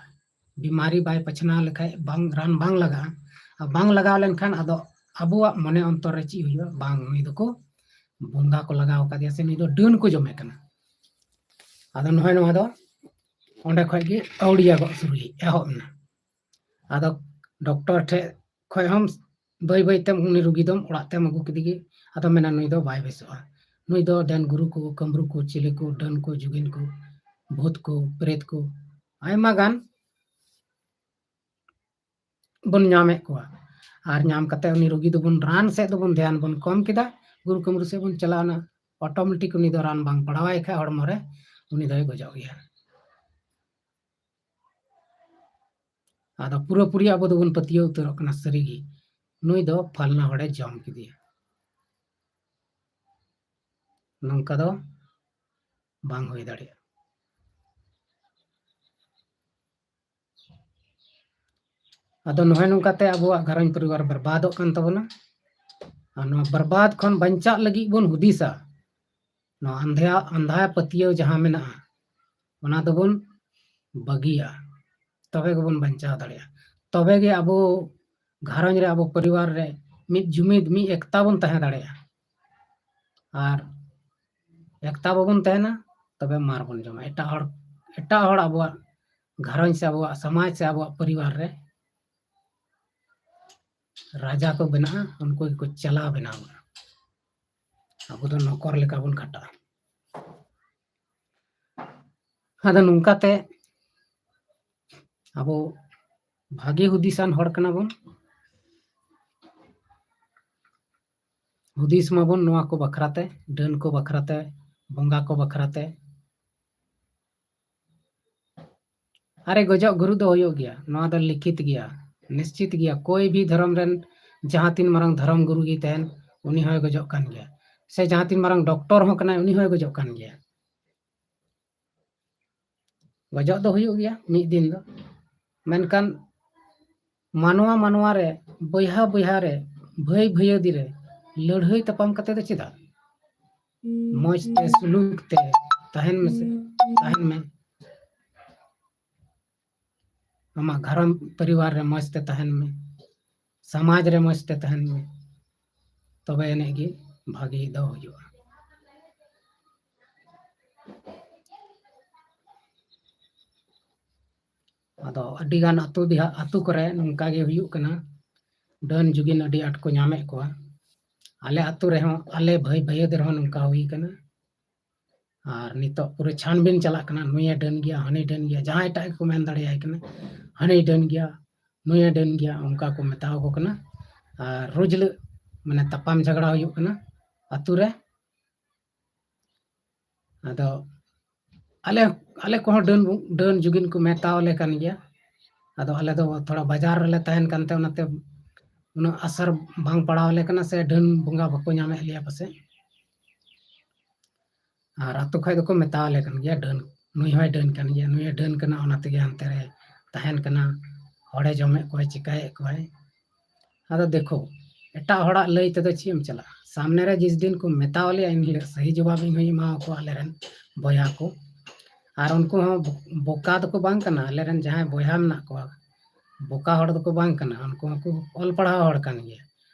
ᱵᱤᱢᱟᱨᱤ ᱵᱟᱭ ᱯᱟᱪᱷᱱᱟᱣ ᱞᱮᱠᱷᱟᱡ ᱵᱟᱝ, ᱨᱟᱱ ᱵᱟᱝ ᱞᱟᱜᱟᱜᱼᱟ᱾ ᱟᱨ ᱵᱟᱝ ᱞᱟᱜᱟᱣ ᱞᱮᱱᱠᱷᱟᱱ ᱟᱫᱚ ᱟᱵᱚᱣᱟᱜ ᱢᱚᱱᱮ ᱚᱱᱛᱚᱨ ᱨᱮ ᱪᱮᱫ ᱦᱩᱭᱩᱜᱼᱟ? ᱵᱟᱝ, ᱱᱩᱭ ᱫᱚᱠᱚ ᱵᱚᱸᱜᱟ ᱠᱚ ᱞᱟᱜᱟᱣ ᱟᱠᱟᱫᱮᱭᱟ ᱥᱮ ᱱᱩᱭ ᱫᱚ ᱰᱟᱹᱱ ᱠᱚ ᱡᱚᱢᱮ ᱠᱟᱱᱟ᱾ ᱟᱫᱚ ᱱᱚᱜᱼᱚᱭ ᱱᱚᱣᱟ ᱫᱚ ᱚᱸᱰᱮ ᱠᱷᱚᱡ ᱜᱮ ᱟᱹᱣᱲᱤᱭᱟ ᱜᱚᱜ ᱥᱩᱨᱩ ᱮᱦᱚᱵ ᱮᱱᱟ᱾ ᱟᱫᱚ ᱰᱚᱠᱴᱚᱨ ᱴᱷᱮᱡ ᱠᱷᱚᱡ ᱦᱚᱸ ᱵᱟᱹᱭ ᱵᱟᱹᱭ ᱛᱮ ᱩᱱᱤ ᱨᱩᱜᱤ ᱫᱚᱢ ᱚᱲᱟᱜ ᱛᱮᱢ ᱟᱹᱜᱩ ᱠᱮᱫᱮ ᱜᱮ᱾ ᱟᱫᱚ ᱢᱮᱱᱟ ᱱᱩᱭ ᱫᱚ ᱵᱟᱭ ᱵᱮᱥᱚᱜᱼᱟ, ᱱᱩᱭ ᱫᱚ ᱰᱟᱹᱱ ᱜᱩᱨᱩ ᱠᱚ, ᱠᱟᱹᱢᱨᱩ ᱠᱚ, ᱪᱤᱞᱤ ᱠᱚ, ᱰᱟᱹᱱ ᱠᱚ, ᱡᱩᱜᱤᱱ ᱠᱚ, ᱵᱷᱩᱛ ᱠᱚ, ᱯᱨᱮᱛ ᱠᱚ, ᱟᱭᱢᱟ ᱜᱟᱱ ᱵᱚᱱ ᱧᱟᱢᱮᱫ ᱠᱚᱣᱟ᱾ ᱟᱨ ᱧᱟᱢ ᱠᱟᱛᱮ ᱩᱱᱤ ᱨᱩᱜᱤ ᱫᱚᱵᱚᱱ ᱨᱟᱱ ᱥᱮᱫ ᱫᱚᱵᱚᱱ ᱫᱷᱮᱭᱟᱱ ᱵᱚᱱ ᱠᱚᱢ ᱠᱮᱫᱟ, ᱜᱩᱨᱩ ᱠᱟᱹᱢᱨᱩ ᱥᱮᱫ ᱵᱚᱱ ᱪᱟᱞᱟᱣᱱᱟ, ᱚᱴᱳᱢᱮᱴᱤᱠ ᱩᱱᱤ ᱫᱚ ᱨᱟᱱ ᱵᱟᱝ ᱯᱟᱲᱟᱣᱟᱭ ᱠᱷᱟᱡ ᱦᱚᱲᱢᱚ ᱨᱮ ᱩᱱᱤ ᱫᱚᱭ ᱜᱚᱡᱚᱜ ᱜᱮᱭᱟ᱾ ᱟᱫᱚ ᱯᱩᱨᱟᱹᱯᱩᱨᱤ ᱟᱵᱚ ᱫᱚᱵᱚᱱ ᱯᱟᱹᱛᱭᱟᱹᱣ ᱩᱛᱟᱹᱨᱚᱜ ᱠᱟᱱᱟ ᱥᱟᱹᱨᱤᱜᱮ ᱱᱩᱭ ᱫᱚ ᱯᱷᱟᱞᱱᱟ ᱦᱚᱲᱮ ᱡᱚᱢ ᱠᱮᱫᱮᱭᱟ᱾ ᱱᱚᱝᱠᱟ ᱫᱚ ᱵᱟᱝ ᱦᱩᱭ ᱫᱟᱲᱮᱭᱟᱜᱼᱟ᱾ ᱟᱫᱚ ᱱᱚᱜᱼᱚᱭ ᱱᱚᱝᱠᱟᱛᱮ ᱟᱵᱚᱣᱟᱜ ᱜᱷᱟᱨᱚᱸᱡᱽ ᱯᱚᱨᱤᱵᱟᱨ ᱵᱚᱨᱵᱟᱫᱚᱜ ᱠᱟᱱ ᱛᱟᱵᱚᱱᱟ᱾ ᱟᱨ ᱱᱚᱣᱟ ᱵᱚᱨᱵᱟᱫ ᱠᱷᱚᱱ ᱵᱟᱧᱪᱟᱜ ᱞᱟᱹᱜᱤᱫ ᱵᱚᱱ ᱦᱩᱫᱤᱥᱟ, ᱱᱚᱣᱟ ᱟᱸᱫᱷᱟ ᱟᱸᱫᱷᱟ ᱯᱟᱹᱛᱭᱟᱹᱣ ᱡᱟᱦᱟᱸ ᱢᱮᱱᱟᱜᱼᱟ, ᱚᱱᱟ ᱫᱚᱵᱚᱱ ᱵᱟᱹᱜᱤᱭᱟ, ᱛᱚᱵᱮ ᱜᱮᱵᱚᱱ ᱵᱟᱧᱪᱟᱣ ᱫᱟᱲᱮᱭᱟᱜᱼᱟ᱾ ᱛᱚᱵᱮ ᱜᱮ ᱟᱵᱚ ᱜᱷᱟᱨᱚᱸᱡᱽ ᱨᱮ, ᱟᱵᱚ ᱯᱚᱨᱤᱵᱟᱨ ᱨᱮ ᱢᱤᱫ ᱡᱩᱢᱤᱫ, ᱢᱤᱫ ᱮᱠᱛᱟ ᱵᱚᱱ ᱛᱟᱦᱮᱸ ᱫᱟᱲᱮᱭᱟᱜᱼᱟ᱾ ᱟᱨ ᱮᱠᱛᱟ ᱵᱟᱵᱚᱱ ᱛᱟᱦᱮᱱᱟ, ᱛᱚᱵᱮ ᱢᱟᱨ ᱵᱚᱱ ᱡᱚᱢᱟ᱾ ᱮᱴᱟᱜ ᱦᱚᱲ, ᱮᱴᱟᱜ ᱦᱚᱲ ᱟᱵᱚᱣᱟᱜ ᱜᱷᱟᱨᱚᱸᱡᱽ ᱥᱮ ᱟᱵᱚᱣᱟᱜ ᱥᱚᱢᱟᱡᱽ ᱥᱮ ᱟᱵᱚᱣᱟᱜ ᱯᱚᱨᱤᱵᱟᱨ ᱨᱮ ᱨᱟᱡᱟ ᱠᱚ ᱵᱮᱱᱟᱜᱼᱟ, ᱩᱱᱠᱩ ᱜᱮᱠᱚ ᱪᱟᱞᱟᱣ ᱵᱮᱱᱟᱣ ᱵᱚᱱᱟ᱾ ᱟᱵᱚ ᱫᱚ ᱱᱚᱠᱚᱨ ᱞᱮᱠᱟ ᱵᱚᱱ ᱠᱷᱟᱴᱟᱜᱼᱟ᱾ ᱟᱫᱚ ᱱᱚᱝᱠᱟᱛᱮ ᱟᱵᱚ ᱵᱷᱟᱜᱮ ᱦᱩᱫᱤᱥᱟᱱ ᱦᱚᱲ ᱠᱟᱱᱟ ᱵᱚᱱ᱾ ᱦᱩᱫᱤᱥ ᱢᱟᱵᱚᱱ ᱱᱚᱣᱟ ᱠᱚ ᱵᱟᱠᱷᱨᱟᱛᱮ, ᱰᱟᱹᱱ ᱠᱚ ᱵᱟᱠᱷᱨᱟᱛᱮ, ᱵᱚᱸᱜᱟ ᱠᱚ ᱵᱟᱠᱷᱨᱟᱛᱮ᱾ ᱟᱨᱮ ᱜᱚᱡᱚᱜ ᱜᱩᱨᱩ ᱫᱚ ᱦᱩᱭᱩᱜ ᱜᱮᱭᱟ, ᱱᱚᱣᱟ ᱫᱚ ᱞᱤᱠᱷᱤᱛ ᱜᱮᱭᱟ, ᱱᱤᱥᱪᱤᱛ ᱜᱮᱭᱟ᱾ ᱠᱳᱭ ᱵᱷᱤ ᱫᱷᱚᱨᱚᱢ ᱨᱮᱱ ᱡᱟᱦᱟᱸ ᱛᱤᱱ ᱢᱟᱨᱟᱝ ᱫᱷᱚᱨᱚᱢ ᱜᱩᱨᱩ ᱜᱮ ᱛᱟᱦᱮᱱ, ᱩᱱᱤ ᱦᱚᱸᱭ ᱜᱚᱡᱚᱜ ᱠᱟᱱ ᱜᱮᱭᱟ᱾ ᱥᱮ ᱡᱟᱦᱟᱸ ᱛᱤᱱ ᱢᱟᱨᱟᱝ ᱰᱚᱠᱴᱚᱨ ᱦᱚᱸ ᱠᱟᱱᱟᱭ, ᱩᱱᱤ ᱦᱚᱸᱭ ᱜᱚᱡᱚᱜ ᱠᱟᱱ ᱜᱮᱭᱟ᱾ ᱜᱚᱡᱚᱜ ᱫᱚ ᱦᱩᱭᱩᱜ ᱜᱮᱭᱟ ᱢᱤᱫ ᱫᱤᱱ ᱫᱚ, ᱢᱮᱱᱠᱷᱟᱱ ᱢᱟᱱᱣᱟ ᱢᱟᱱᱣᱟ ᱨᱮ, ᱵᱚᱭᱦᱟ ᱵᱚᱭᱦᱟ ᱨᱮ, ᱵᱷᱟᱹᱭ ᱵᱷᱟᱹᱭᱟᱹᱫᱤ ᱨᱮ ᱞᱟᱹᱲᱦᱟᱹᱭ ᱛᱟᱯᱟᱢ ᱠᱟᱛᱮ ᱫᱚ ᱪᱮᱫᱟᱜ? ᱢᱚᱡᱽ ᱛᱮ ᱥᱩᱞᱩᱠ ᱛᱮ ᱛᱟᱦᱮᱱ ᱢᱮᱥᱮ, ᱛᱟᱦᱮᱱ ᱢᱮ᱾ ᱟᱢᱟᱜ ᱜᱷᱟᱨᱚᱸᱡᱽ ᱯᱚᱨᱤᱵᱟᱨ ᱨᱮ ᱢᱚᱡᱽ ᱛᱮ ᱛᱟᱦᱮᱱ ᱢᱮ, ᱥᱚᱢᱟᱡᱽ ᱨᱮ ᱢᱚᱡᱽ ᱛᱮ ᱛᱟᱦᱮᱱ ᱢᱮ, ᱛᱚᱵᱮ ᱟᱹᱱᱤᱡ ᱜᱮ ᱵᱷᱟᱜᱮ ᱫᱚ ᱦᱩᱭᱩᱜᱼᱟ᱾ ᱟᱫᱚ ᱟᱹᱰᱤᱜᱟᱱ ᱟᱹᱛᱩ ᱫᱤᱦᱟ-, ᱟᱹᱛᱩ ᱠᱚᱨᱮ ᱱᱚᱝᱠᱟ ᱜᱮ ᱦᱩᱭᱩᱜ ᱠᱟᱱᱟ, ᱰᱟᱹᱱ ᱡᱩᱜᱤᱱ ᱟᱹᱰᱤ ᱟᱸᱴ ᱠᱚ ᱧᱟᱢᱮᱫ ᱠᱚᱣᱟ᱾ ᱟᱞᱮ ᱟᱹᱛᱩ ᱨᱮᱦᱚᱸ, ᱟᱞᱮ ᱵᱷᱟᱹᱭ ᱵᱷᱟᱹᱭᱟᱹᱫ ᱨᱮᱦᱚᱸ ᱱᱚᱝᱠᱟ ᱦᱩᱭ ᱠᱟᱱᱟ᱾ ᱟᱨ ᱱᱤᱛᱚᱜ ᱯᱩᱨᱟᱹ ᱪᱷᱟᱱᱵᱤᱱ ᱪᱟᱞᱟᱜ ᱠᱟᱱᱟ, ᱱᱩᱭᱮ ᱰᱟᱹᱱ ᱜᱮᱭᱟ, ᱦᱟᱹᱱᱤ ᱰᱟᱹᱱ ᱜᱮᱭᱟ, ᱡᱟᱦᱟᱸᱭ ᱴᱟᱜ ᱜᱮᱠᱚ ᱢᱮᱱ ᱫᱟᱲᱮᱭᱟᱭ ᱠᱟᱱᱟ, ᱦᱟᱹᱱᱤ ᱰᱟᱹᱱ ᱜᱮᱭᱟ, ᱱᱩᱭᱮ ᱰᱟᱹᱱ ᱜᱮᱭᱟ, ᱚᱱᱠᱟ ᱠᱚ ᱢᱮᱛᱟᱣ ᱠᱚ ᱠᱟᱱᱟ᱾ ᱟᱨ ᱨᱳᱡᱽ ᱦᱤᱞᱳᱜ ᱢᱟᱱᱮ ᱛᱟᱯᱟᱢ ᱡᱷᱟᱜᱽᱲᱟ ᱦᱩᱭᱩᱜ ᱠᱟᱱᱟ ᱟᱹᱛᱩ ᱨᱮ᱾ ᱟᱫᱚ ᱟᱞᱮ, ᱟᱞᱮ ᱠᱚᱦᱚᱸ ᱰᱟᱹᱱ, ᱰᱟᱹᱱ ᱡᱩᱜᱤᱱ ᱠᱚ ᱢᱮᱛᱟᱣ ᱞᱮ ᱠᱟᱱ ᱜᱮᱭᱟ᱾ ᱟᱫᱚ ᱟᱞᱮ ᱫᱚ ᱛᱷᱚᱲᱟ ᱵᱟᱡᱟᱨ ᱨᱮᱞᱮ ᱛᱟᱦᱮᱱ ᱠᱟᱱᱛᱮ ᱚᱱᱟᱛᱮ ᱩᱱᱟᱹᱜ ᱟᱥᱟᱨ ᱵᱟᱝ ᱯᱟᱲᱟᱣ ᱟᱞᱮ ᱠᱟᱱᱟ, ᱥᱮ ᱰᱟᱹᱱ ᱵᱚᱸᱜᱟ ᱵᱟᱠᱚ ᱧᱟᱢᱮᱫ ᱞᱮᱭᱟ ᱯᱟᱥᱮᱡ᱾ ᱟᱨ ᱟᱛᱳ ᱠᱷᱚᱡ ᱫᱚᱠᱚ ᱢᱮᱛᱟᱣ ᱟᱞᱮ ᱠᱟᱱ ᱜᱮᱭᱟ, ᱰᱟᱹᱱ, ᱱᱩᱭ ᱦᱚᱸᱭ ᱰᱟᱹᱱ ᱠᱟᱱ ᱜᱮᱭᱟ, ᱱᱩᱭᱮ ᱰᱟᱹᱱ ᱠᱟᱱᱟ, ᱚᱱᱟ ᱛᱮᱜᱮ ᱦᱟᱱᱛᱮ ᱨᱮ ᱛᱟᱦᱮᱱ ᱠᱟᱱᱟ, ᱦᱚᱲᱮ ᱡᱚᱢᱮᱫ ᱠᱚᱣᱟᱭ, ᱪᱤᱠᱟᱹᱭᱮᱫ ᱠᱚᱣᱟᱭ᱾ ᱟᱫᱚ ᱫᱮᱠᱷᱳ, ᱮᱴᱟᱜ ᱦᱚᱲᱟᱜ ᱞᱟᱹᱭ ᱛᱮᱫᱚ ᱪᱮᱫ ᱮᱢ ᱪᱟᱞᱟᱜᱼᱟ? ᱥᱟᱢᱱᱮ ᱨᱮ ᱡᱤᱥ ᱫᱤᱱ ᱠᱚ ᱢᱮᱛᱟᱣ ᱞᱮᱭᱟ, ᱮᱱ ᱦᱤᱞᱳᱜ ᱥᱟᱹᱦᱤ ᱡᱚᱵᱟᱵ ᱤᱧ ᱦᱚᱸᱧ ᱮᱢᱟᱣ ᱠᱚᱣᱟ ᱟᱞᱮ ᱨᱮᱱ ᱵᱚᱭᱦᱟ ᱠᱚ᱾ ᱟᱨ ᱩᱱᱠᱩ ᱦᱚᱸ ᱵᱚ-, ᱵᱚᱠᱟ ᱫᱚᱠᱚ ᱵᱟᱝ ᱠᱟᱱᱟ, ᱟᱞᱮ ᱨᱮᱱ ᱡᱟᱦᱟᱸᱭ ᱵᱚᱭᱦᱟ ᱢᱮᱱᱟᱜ ᱠᱚᱣᱟ, ᱵᱚᱠᱟ ᱦᱚᱲ ᱫᱚᱠᱚ ᱵᱟᱝ ᱠᱟᱱᱟ, ᱩᱱᱠᱩ ᱦᱚᱸᱠᱚ ᱚᱞ ᱯᱟᱲᱦᱟᱣ ᱦᱚᱲ ᱠᱟᱱ ᱜᱮᱭᱟ᱾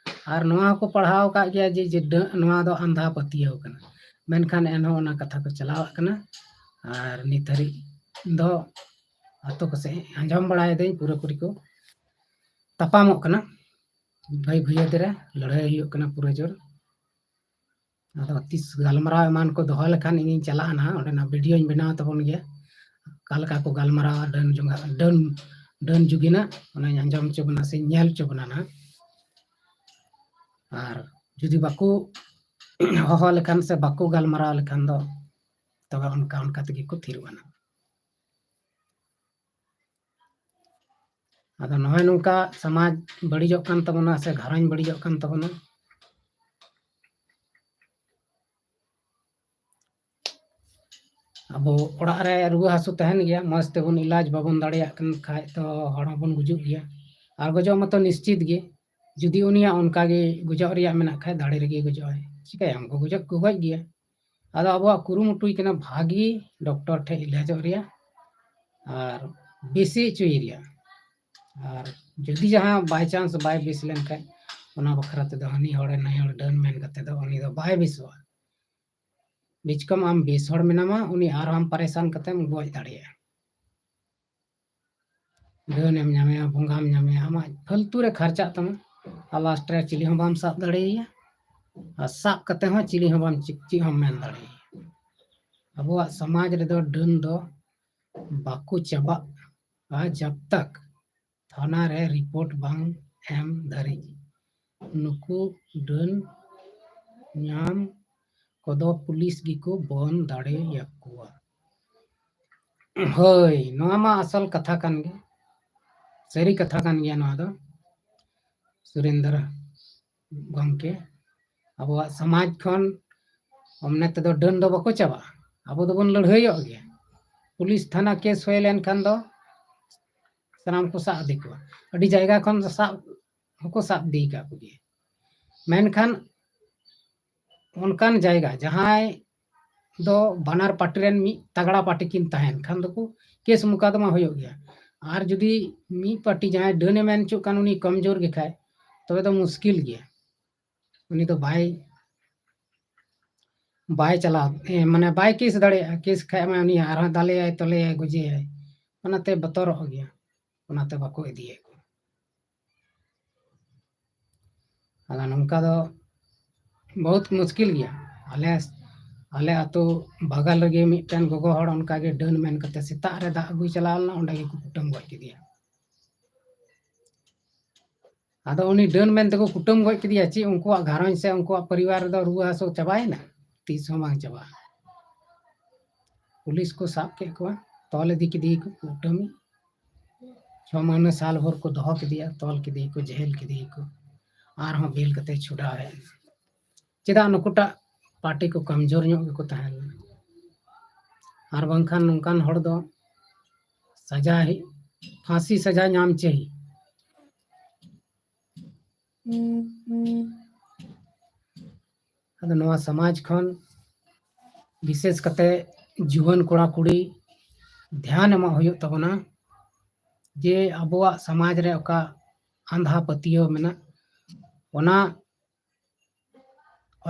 ᱟᱨ ᱱᱚᱣᱟ ᱦᱚᱸᱠᱚ ᱯᱟᱲᱦᱟᱣ ᱟᱠᱟᱫ ᱜᱮᱭᱟ ᱡᱮ, ᱡᱮ ᱰᱟᱹ-, ᱱᱚᱣᱟ ᱫᱚ ᱟᱸᱫᱷᱟ ᱯᱟᱹᱛᱭᱟᱹᱣ ᱠᱟᱱᱟ᱾ ᱢᱮᱱᱠᱷᱟᱱ ᱮᱱᱦᱚᱸ ᱚᱱᱟ ᱠᱟᱛᱷᱟ ᱠᱚ ᱪᱟᱞᱟᱣᱟᱜ ᱠᱟᱱᱟ᱾ ᱟᱨ ᱱᱤᱛ ᱦᱟᱹᱨᱤᱡ ᱫᱚ ᱟᱛᱳ ᱠᱚᱥᱮᱫ ᱟᱸᱡᱚᱢ ᱵᱟᱲᱟᱭᱮᱫᱟᱹᱧ ᱯᱩᱨᱟᱹᱯᱩᱨᱤ ᱠᱚ ᱛᱟᱯᱟᱢᱚᱜ ᱠᱟᱱᱟ, ᱵᱷᱟᱹᱭ ᱵᱷᱟᱹᱭᱟᱹᱛ ᱨᱮ ᱞᱟᱹᱲᱦᱟᱹᱭ ᱦᱩᱭᱩᱜ ᱠᱟᱱᱟ ᱯᱩᱨᱟᱹ ᱡᱳᱨ᱾ ᱟᱫᱚ ᱛᱤᱥ ᱜᱟᱞᱢᱟᱨᱟᱣ ᱮᱢᱟᱱ ᱠᱚ ᱫᱚᱦᱚ ᱞᱮᱠᱷᱟᱱ ᱤᱧᱤᱧ ᱪᱟᱞᱟᱜᱼᱟ ᱱᱟᱦᱟᱜ, ᱚᱸᱰᱮᱱᱟᱜ ᱵᱷᱤᱰᱤᱭᱳᱧ ᱵᱮᱱᱟᱣ ᱛᱟᱵᱚᱱ ᱜᱮᱭᱟ, ᱚᱠᱟ ᱞᱮᱠᱟ ᱠᱚ ᱜᱟᱞᱢᱟᱨᱟᱣᱟ ᱰᱟᱹᱱ ᱡᱚᱝᱟ, ᱰᱟᱹᱱ, ᱰᱟᱹᱱ ᱡᱩᱜᱤᱱᱟᱜ ᱚᱱᱟᱧ ᱟᱸᱡᱚᱢ ᱦᱚᱪᱚ ᱵᱚᱱᱟ ᱥᱮᱧ ᱧᱮᱞ ᱦᱚᱪᱚ ᱵᱚᱱᱟ ᱱᱟᱦᱟᱜ᱾ ᱟᱨ ᱡᱩᱫᱤ ᱵᱟᱠᱚ ᱦᱚᱦᱚ ᱞᱮᱠᱷᱟᱱ ᱥᱮ ᱵᱟᱠᱚ ᱜᱟᱞᱢᱟᱨᱟᱣ ᱞᱮᱠᱷᱟᱱ ᱫᱚ ᱛᱚᱵᱮ ᱚᱱᱠᱟ ᱚᱱᱠᱟ ᱛᱮᱜᱮ ᱠᱚ ᱛᱷᱤᱨᱚᱜᱼᱟ ᱱᱟᱦᱟᱜ᱾ ᱟᱫᱚ ᱱᱚᱜᱼᱚᱭ ᱱᱚᱝᱠᱟ ᱥᱚᱢᱟᱡᱽ ᱵᱟᱹᱲᱤᱡᱚᱜ ᱠᱟᱱ ᱛᱟᱵᱚᱱᱟ ᱥᱮ ᱜᱷᱟᱨᱚᱸᱡᱽ ᱵᱟᱹᱲᱤᱡᱚᱜ ᱠᱟᱱ ᱛᱟᱵᱚᱱᱟ᱾ ᱟᱵᱚ ᱚᱲᱟᱜ ᱨᱮ ᱨᱩᱣᱟᱹ ᱦᱟᱹᱥᱩ ᱛᱟᱦᱮᱱ ᱜᱮᱭᱟ, ᱢᱚᱡᱽ ᱛᱮᱵᱚᱱ ᱤᱞᱟᱡᱽ ᱵᱟᱵᱚᱱ ᱫᱟᱲᱮᱭᱟᱜ ᱠᱟᱱ ᱠᱷᱟᱡ ᱫᱚ ᱦᱚᱲ ᱦᱚᱸᱵᱚᱱ ᱜᱩᱡᱩᱜ ᱜᱮᱭᱟ᱾ ᱟᱨ ᱜᱚᱡᱚᱜ ᱢᱟᱛᱚ ᱱᱤᱥᱪᱤᱛ ᱜᱮ, ᱡᱩᱫᱤ ᱩᱱᱤᱭᱟᱜ ᱚᱱᱠᱟ ᱜᱮ ᱜᱚᱡᱚᱜ ᱨᱮᱭᱟᱜ ᱢᱮᱱᱟᱜ ᱠᱷᱟᱡ ᱫᱟᱲᱮ ᱨᱮᱜᱮ ᱜᱚᱡᱚᱜ ᱟᱭ, ᱪᱤᱠᱟᱹᱭᱟᱢ, ᱜᱚᱡᱚᱜ ᱠᱚ ᱜᱚᱡ ᱜᱮᱭᱟ᱾ ᱟᱫᱚ ᱟᱵᱚᱣᱟᱜ ᱠᱩᱨᱩᱢᱩᱴᱩᱭ ᱠᱟᱱᱟ ᱵᱷᱟᱜᱤ ᱰᱚᱠᱴᱚᱨ ᱴᱷᱮᱡ ᱤᱞᱟᱡᱚᱜ ᱨᱮᱭᱟᱜ ᱟᱨ ᱵᱮᱥᱤ ᱦᱚᱪᱚᱭᱮ ᱨᱮᱭᱟᱜ᱾ ᱟᱨ ᱡᱩᱫᱤ ᱡᱟᱦᱟᱸ by chance ᱵᱟᱭ ᱵᱮᱥ ᱞᱮᱱᱠᱷᱟᱱ, ᱚᱱᱟ ᱵᱟᱠᱷᱨᱟ ᱛᱮᱫᱚ ᱦᱟᱹᱱᱤ ᱦᱚᱲᱮ ᱱᱟᱹᱭ ᱦᱚᱲ ᱰᱟᱹᱱ ᱢᱮᱱ ᱠᱟᱛᱮ ᱫᱚ ᱩᱱᱤ ᱫᱚ ᱵᱟᱭ ᱵᱮᱥᱚᱜᱼᱟ᱾ ᱵᱤᱪᱠᱚᱢ ᱟᱢ ᱵᱮᱥ ᱦᱚᱲ ᱢᱮᱱᱟᱢᱟ, ᱩᱱᱤ ᱟᱨᱦᱚᱸ ᱟᱢ ᱯᱟᱨᱮᱥᱟᱱ ᱠᱟᱛᱮᱢ ᱜᱚᱡ ᱫᱟᱲᱮᱭᱟᱜᱼᱟ᱾ ᱰᱟᱹᱱ ᱮᱢ ᱧᱟᱢᱮᱭᱟ, ᱵᱚᱸᱜᱟᱢ ᱧᱟᱢᱮᱭᱟ, ᱟᱢᱟᱜ ᱯᱷᱟᱹᱞᱛᱩ ᱨᱮ ᱠᱷᱟᱨᱪᱟᱜ ᱛᱟᱢᱟ᱾ ᱟᱨ last ᱨᱮ ᱪᱤᱞᱤ ᱦᱚᱸ ᱵᱟᱢ ᱥᱟᱵ ᱫᱟᱲᱮᱭᱟᱭᱟ, ᱟᱨ ᱥᱟᱵ ᱠᱟᱛᱮ ᱦᱚᱸ ᱪᱤᱞᱤ ᱦᱚᱸ ᱵᱟᱢ ᱪᱤ-, ᱪᱮᱫ ᱦᱚᱸ ᱢᱮᱱ ᱫᱟᱲᱮᱭᱟᱭᱟ᱾ ᱟᱵᱚᱣᱟᱜ ᱥᱚᱢᱟᱡᱽ ᱨᱮᱫᱚ ᱰᱟᱹᱱ ᱫᱚ ᱵᱟᱠᱚ ᱪᱟᱵᱟᱜᱼᱟ ᱡᱟᱵ ᱛᱟᱠ ᱛᱷᱟᱱᱟ ᱨᱮ ᱨᱤᱯᱳᱨᱴ ᱵᱟᱝ ᱮᱢ ᱫᱷᱟᱹᱨᱤᱡ᱾ ᱱᱩᱠᱩ ᱰᱟᱹᱱ ᱧᱟᱢ ᱠᱚᱫᱚ ᱯᱩᱞᱤᱥ ᱜᱮᱠᱚ ᱵᱚᱱ ᱫᱟᱲᱮᱭᱟᱠᱚᱣᱟ᱾ ᱦᱳᱭ, ᱱᱚᱣᱟ ᱢᱟ ᱟᱥᱚᱞ ᱠᱟᱛᱷᱟ ᱠᱟᱱ ᱜᱮ, ᱥᱟᱹᱨᱤ ᱠᱟᱛᱷᱟ ᱠᱟᱱ ᱜᱮᱭᱟ ᱱᱚᱣᱟ ᱫᱚ᱾ ᱥᱩᱨᱮᱱᱫᱨᱚ ᱜᱚᱢᱠᱮ, ᱟᱵᱚᱣᱟᱜ ᱥᱚᱢᱟᱡᱽ ᱠᱷᱚᱱ ᱚᱢᱱᱮ ᱛᱮᱫᱚ ᱰᱟᱹᱱ ᱫᱚ ᱵᱟᱠᱚ ᱪᱟᱵᱟᱜᱼᱟ᱾ ᱟᱵᱚ ᱫᱚᱵᱚᱱ ᱞᱟᱹᱲᱦᱟᱹᱭᱚᱜ ᱜᱮᱭᱟ᱾ ᱯᱩᱞᱤᱥ ᱛᱷᱟᱱᱟ ᱠᱮᱥ ᱦᱩᱭ ᱞᱮᱱᱠᱷᱟᱱ ᱫᱚ ᱥᱟᱱᱟᱢ ᱠᱚ ᱥᱟᱵ ᱤᱫᱤ ᱠᱚᱣᱟ᱾ ᱟᱹᱰᱤ ᱡᱟᱭᱜᱟ ᱠᱷᱚᱱ ᱫᱚ ᱥᱟᱵ ᱦᱚᱸᱠᱚ ᱥᱟᱵ ᱤᱫᱤ ᱟᱠᱟᱫ ᱠᱚᱜᱮᱭᱟ᱾ ᱢᱮᱱᱠᱷᱟᱱ ᱚᱱᱠᱟᱱ ᱡᱟᱭᱜᱟ ᱡᱟᱦᱟᱸᱭ ᱫᱚ ᱵᱟᱱᱟᱨ ᱯᱟᱨᱴᱤ ᱨᱮᱱ ᱢᱤᱫ ᱛᱟᱜᱲᱟ ᱯᱟᱨᱴᱤ ᱠᱤᱱ ᱛᱟᱦᱮᱱ ᱠᱷᱟᱱ ᱫᱚᱠᱚ ᱠᱮᱥ ᱢᱩᱠᱟᱫᱚᱢᱟ ᱦᱩᱭᱩᱜ ᱜᱮᱭᱟ᱾ ᱟᱨ ᱡᱩᱫᱤ ᱢᱤᱫ ᱯᱟᱨᱴᱤ ᱡᱟᱦᱟᱸᱭ ᱰᱟᱹᱱᱮ ᱢᱮᱱ ᱦᱚᱪᱚᱜ ᱠᱟᱱ ᱩᱱᱤ ᱠᱚᱢᱡᱳᱨ ᱜᱮ ᱠᱷᱟᱡ, ᱛᱚᱵᱮ ᱫᱚ ᱢᱩᱥᱠᱤᱞ ᱜᱮᱭᱟ᱾ ᱩᱱᱤ ᱫᱚ ᱵᱟᱭ, ᱵᱟᱭ ᱪᱟᱞᱟᱣ, ᱮ, ᱢᱟᱱᱮ ᱵᱟᱭ ᱠᱮᱥ ᱫᱟᱲᱮᱭᱟᱜᱼᱟ᱾ ᱠᱮᱥ ᱠᱷᱟᱡ ᱢᱟ ᱩᱱᱤ ᱟᱨᱦᱚᱸ ᱫᱟᱞᱮᱭᱟᱭ, ᱛᱚᱞᱮᱭᱟᱭ, ᱜᱚᱡᱮᱭᱟᱭ᱾ ᱚᱱᱟᱛᱮ ᱵᱚᱛᱚᱨᱚᱜ ᱜᱮᱭᱟ, ᱚᱱᱟᱛᱮ ᱵᱟᱠᱚ ᱤᱫᱤᱭᱮᱫ ᱠᱚᱣᱟ᱾ ᱟᱫᱚ ᱱᱚᱝᱠᱟ ᱫᱚ ᱵᱚᱦᱩᱛ ᱢᱩᱥᱠᱤᱞ ᱜᱮᱭᱟ᱾ ᱟᱞᱮ, ᱟᱞᱮ ᱟᱹᱛᱩ ᱵᱟᱜᱟᱞ ᱨᱮᱜᱮ ᱢᱤᱫᱴᱮᱱ ᱜᱚᱜᱚ ᱦᱚᱲ ᱚᱱᱠᱟᱜᱮ ᱰᱟᱹᱱ ᱢᱮᱱ ᱠᱟᱛᱮ ᱥᱮᱛᱟᱜ ᱨᱮ ᱫᱟᱜ ᱟᱹᱜᱩᱭ ᱪᱟᱞᱟᱣ ᱞᱮᱱᱟ, ᱚᱸᱰᱮ ᱜᱮᱠᱚ ᱠᱩᱴᱟᱹᱢ ᱜᱚᱡ ᱠᱮᱫᱮᱭᱟ᱾ ᱟᱫᱚ ᱩᱱᱤ ᱰᱟᱹᱱ ᱢᱮᱱ ᱛᱮᱠᱚ ᱠᱩᱴᱟᱹᱢ ᱜᱚᱡ ᱠᱮᱫᱮᱭᱟ, ᱪᱮᱫ ᱩᱱᱠᱩᱣᱟᱜ ᱜᱷᱟᱨᱚᱸᱡᱽ ᱥᱮ ᱩᱱᱠᱩᱣᱟᱜ ᱯᱚᱨᱤᱵᱟᱨ ᱨᱮᱫᱚ ᱨᱩᱣᱟᱹ ᱦᱟᱹᱥᱩ ᱪᱟᱵᱟᱭᱮᱱᱟ? ᱛᱤᱥ ᱦᱚᱸ ᱵᱟᱝ ᱪᱟᱵᱟᱜᱼᱟ᱾ ᱯᱩᱞᱤᱥ ᱠᱚ ᱥᱟᱵ ᱠᱮᱫ ᱠᱚᱣᱟ, ᱛᱚᱞ ᱤᱫᱤ ᱠᱮᱫᱮᱭᱟᱠᱚ ᱠᱩᱴᱟᱹᱢᱤ᱾ ᱪᱷᱚ ᱢᱟᱹᱦᱱᱟᱹ ᱥᱟᱞ ᱵᱷᱳᱨ ᱠᱚ ᱫᱚᱦᱚ ᱠᱮᱫᱮᱭᱟ, ᱛᱚᱞ ᱠᱮᱫᱮᱭᱟᱠᱚ, ᱡᱮᱦᱮᱞ ᱠᱮᱫᱮᱭᱟᱠᱚ, ᱟᱨᱦᱚᱸ ᱵᱮᱞ ᱠᱟᱛᱮ ᱪᱷᱩᱰᱟᱣ ᱦᱮᱡ ᱮᱱᱟ᱾ ᱪᱮᱫᱟᱜ? ᱱᱩᱠᱩᱴᱟᱜ ᱯᱟᱨᱴᱤ ᱠᱚ ᱠᱚᱢᱡᱳᱨ ᱧᱚᱜ ᱜᱮᱠᱚ ᱛᱟᱦᱮᱸ ᱞᱮᱱᱟ᱾ ᱟᱨ ᱵᱟᱝᱠᱷᱟᱱ ᱱᱚᱝᱠᱟᱱ ᱦᱚᱲ ᱫᱚ ᱥᱟᱡᱟ ᱦᱮ-, ᱯᱷᱟᱸᱥᱤ ᱥᱟᱡᱟ ᱧᱟᱢ ᱪᱟᱹᱦᱤ᱾ ᱟᱫᱚ ᱱᱚᱣᱟ ᱥᱚᱢᱟᱡᱽ ᱠᱷᱚᱱ ᱵᱤᱥᱮᱥ ᱠᱟᱛᱮ ᱡᱩᱣᱟᱹᱱ ᱠᱚᱲᱟ ᱠᱩᱲᱤ ᱫᱷᱮᱭᱟᱱ ᱮᱢᱚᱜ ᱦᱩᱭᱩᱜ ᱛᱟᱵᱚᱱᱟ᱾ ᱡᱮ ᱟᱵᱚᱣᱟᱜ ᱥᱚᱢᱟᱡᱽ ᱨᱮ ᱚᱠᱟ ᱟᱸᱫᱷᱟ ᱯᱟᱹᱛᱭᱟᱹᱣ ᱢᱮᱱᱟᱜ, ᱚᱱᱟ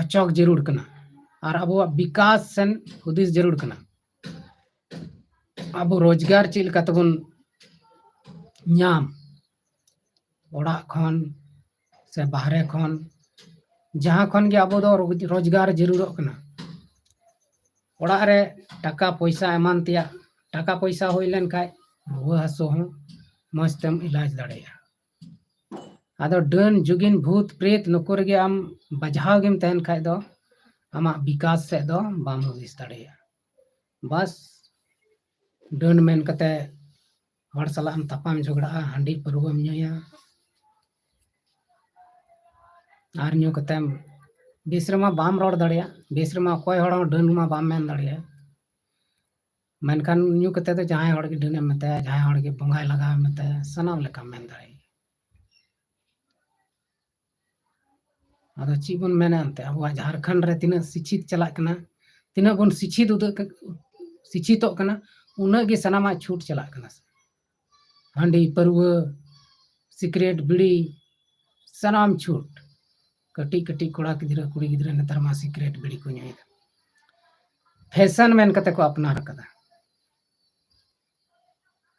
ᱚᱪᱚᱜ ᱡᱟᱹᱨᱩᱲ ᱠᱟᱱᱟ᱾ ᱟᱨ ᱟᱵᱚᱣᱟᱜ ᱵᱤᱠᱟᱥ ᱥᱮᱱ ᱦᱩᱫᱤᱥ ᱡᱟᱹᱨᱩᱲ ᱠᱟᱱᱟ᱾ ᱟᱵᱚ ᱨᱳᱡᱽᱜᱟᱨ ᱪᱮᱫ ᱞᱮᱠᱟ ᱛᱮᱵᱚᱱ ᱧᱟᱢ, ᱚᱲᱟᱜ ᱠᱷᱚᱱ ᱥᱮ ᱵᱟᱦᱨᱮ ᱠᱷᱚᱱ, ᱡᱟᱦᱟᱸ ᱠᱷᱚᱱ ᱜᱮ ᱟᱵᱚ ᱫᱚ ᱨᱳᱡᱽ-, ᱨᱳᱡᱽᱜᱟᱨ ᱡᱟᱹᱨᱩᱲᱚᱜ ᱠᱟᱱᱟ᱾ ᱚᱲᱟᱜ ᱨᱮ ᱴᱟᱠᱟ ᱯᱚᱭᱥᱟ ᱮᱢᱟᱱ ᱛᱮᱭᱟᱜ, ᱴᱟᱠᱟ ᱯᱚᱭᱥᱟ ᱦᱩᱭ ᱞᱮᱱ ᱠᱷᱟᱡ ᱨᱩᱣᱟᱹ ᱦᱟᱹᱥᱩ ᱦᱚᱸ ᱢᱚᱡᱽ ᱛᱮᱢ ᱤᱞᱟᱡᱽ ᱫᱟᱲᱮᱭᱟᱜᱼᱟ᱾ ᱟᱫᱚ ᱰᱟᱹᱱ, ᱡᱩᱜᱤᱱ, ᱵᱷᱩᱛ, ᱯᱨᱮᱛ ᱱᱩᱠᱩ ᱨᱮᱜᱮ ᱟᱢ ᱵᱟᱡᱷᱟᱣ ᱜᱮᱢ ᱛᱟᱦᱮᱱ ᱠᱷᱟᱡ ᱫᱚ ᱟᱢᱟᱜ ᱵᱤᱠᱟᱥ ᱥᱮᱫ ᱫᱚ ᱵᱟᱢ ᱦᱩᱫᱤᱥ ᱫᱟᱲᱮᱭᱟᱜᱼᱟ᱾ ᱵᱟᱥ, ᱰᱟᱹᱱ ᱢᱮᱱ ᱠᱟᱛᱮ ᱦᱚᱲ ᱥᱟᱞᱟᱜ ᱮᱢ ᱛᱟᱯᱟᱢ ᱡᱷᱚᱜᱽᱲᱟᱜᱼᱟ, ᱦᱟᱺᱰᱤ ᱯᱟᱹᱨᱣᱟᱹᱢ ᱧᱩᱭᱟ, ᱟᱨ ᱧᱩ ᱠᱟᱛᱮᱢ ᱵᱮᱥ ᱨᱮᱢᱟ ᱵᱟᱢ ᱨᱚᱲ ᱫᱟᱲᱮᱭᱟᱜ, ᱵᱮᱥ ᱨᱮᱢᱟ ᱚᱠᱚᱭ ᱦᱚᱲ ᱦᱚᱸ ᱰᱟᱹᱱ ᱢᱟ ᱵᱟᱢ ᱢᱮᱱ ᱫᱟᱲᱮᱭᱟᱜ᱾ ᱢᱮᱱᱠᱷᱟᱱ ᱧᱩ ᱠᱟᱛᱮ ᱫᱚ ᱡᱟᱦᱟᱸᱭ ᱦᱚᱲ ᱜᱮ ᱰᱟᱹᱱᱮᱢ ᱢᱮᱛᱟᱭᱟ, ᱡᱟᱦᱟᱸᱭ ᱦᱚᱲ ᱜᱮ ᱵᱚᱸᱜᱟᱭ ᱞᱟᱜᱟᱣᱮᱢ ᱢᱮᱛᱟᱭᱟ, ᱥᱟᱱᱟᱢ ᱞᱮᱠᱟᱢ ᱢᱮᱱ ᱫᱟᱲᱮᱭᱟᱜᱼᱟ᱾ ᱟᱫᱚ ᱪᱮᱫ ᱵᱚᱱ ᱢᱮᱱᱟ ᱮᱱᱛᱮ, ᱟᱵᱚᱣᱟᱜ ᱡᱷᱟᱲᱠᱷᱚᱸᱰ ᱨᱮ ᱛᱤᱱᱟᱹᱜ ᱥᱤᱪᱪᱷᱤᱛ ᱪᱟᱞᱟᱜ ᱠᱟᱱᱟ, ᱛᱤᱱᱟᱹᱜ ᱵᱚᱱ ᱥᱤᱪᱪᱷᱤᱛ ᱩᱫᱟᱹᱜ ᱠᱟ-, ᱥᱤᱪᱪᱷᱤᱛᱚᱜ ᱠᱟᱱᱟ, ᱩᱱᱟᱹᱜ ᱜᱮ ᱥᱟᱱᱟᱢᱟᱜ ᱪᱷᱩᱴ ᱪᱟᱞᱟᱜ ᱠᱟᱱᱟ᱾ ᱦᱟᱺᱰᱤ, ᱯᱟᱹᱨᱣᱟᱹ, ᱥᱤᱠᱨᱮᱴ, ᱵᱤᱲᱤ, ᱥᱟᱱᱟᱢ ᱪᱷᱩᱴ᱾ ᱠᱟᱹᱴᱤᱡ ᱠᱟᱹᱴᱤᱡ ᱠᱚᱲᱟ ᱜᱤᱫᱽᱨᱟᱹ, ᱠᱩᱲᱤ ᱜᱤᱫᱽᱨᱟᱹ ᱱᱮᱛᱟᱨ ᱢᱟ ᱥᱤᱠᱨᱮᱴ, ᱵᱤᱲᱤ ᱠᱚ ᱧᱩᱭᱮᱫᱟ᱾ ᱯᱷᱮᱥᱚᱱ ᱢᱮᱱ ᱠᱟᱛᱮ ᱠᱚ ᱟᱯᱱᱟᱨ ᱟᱠᱟᱫᱟ᱾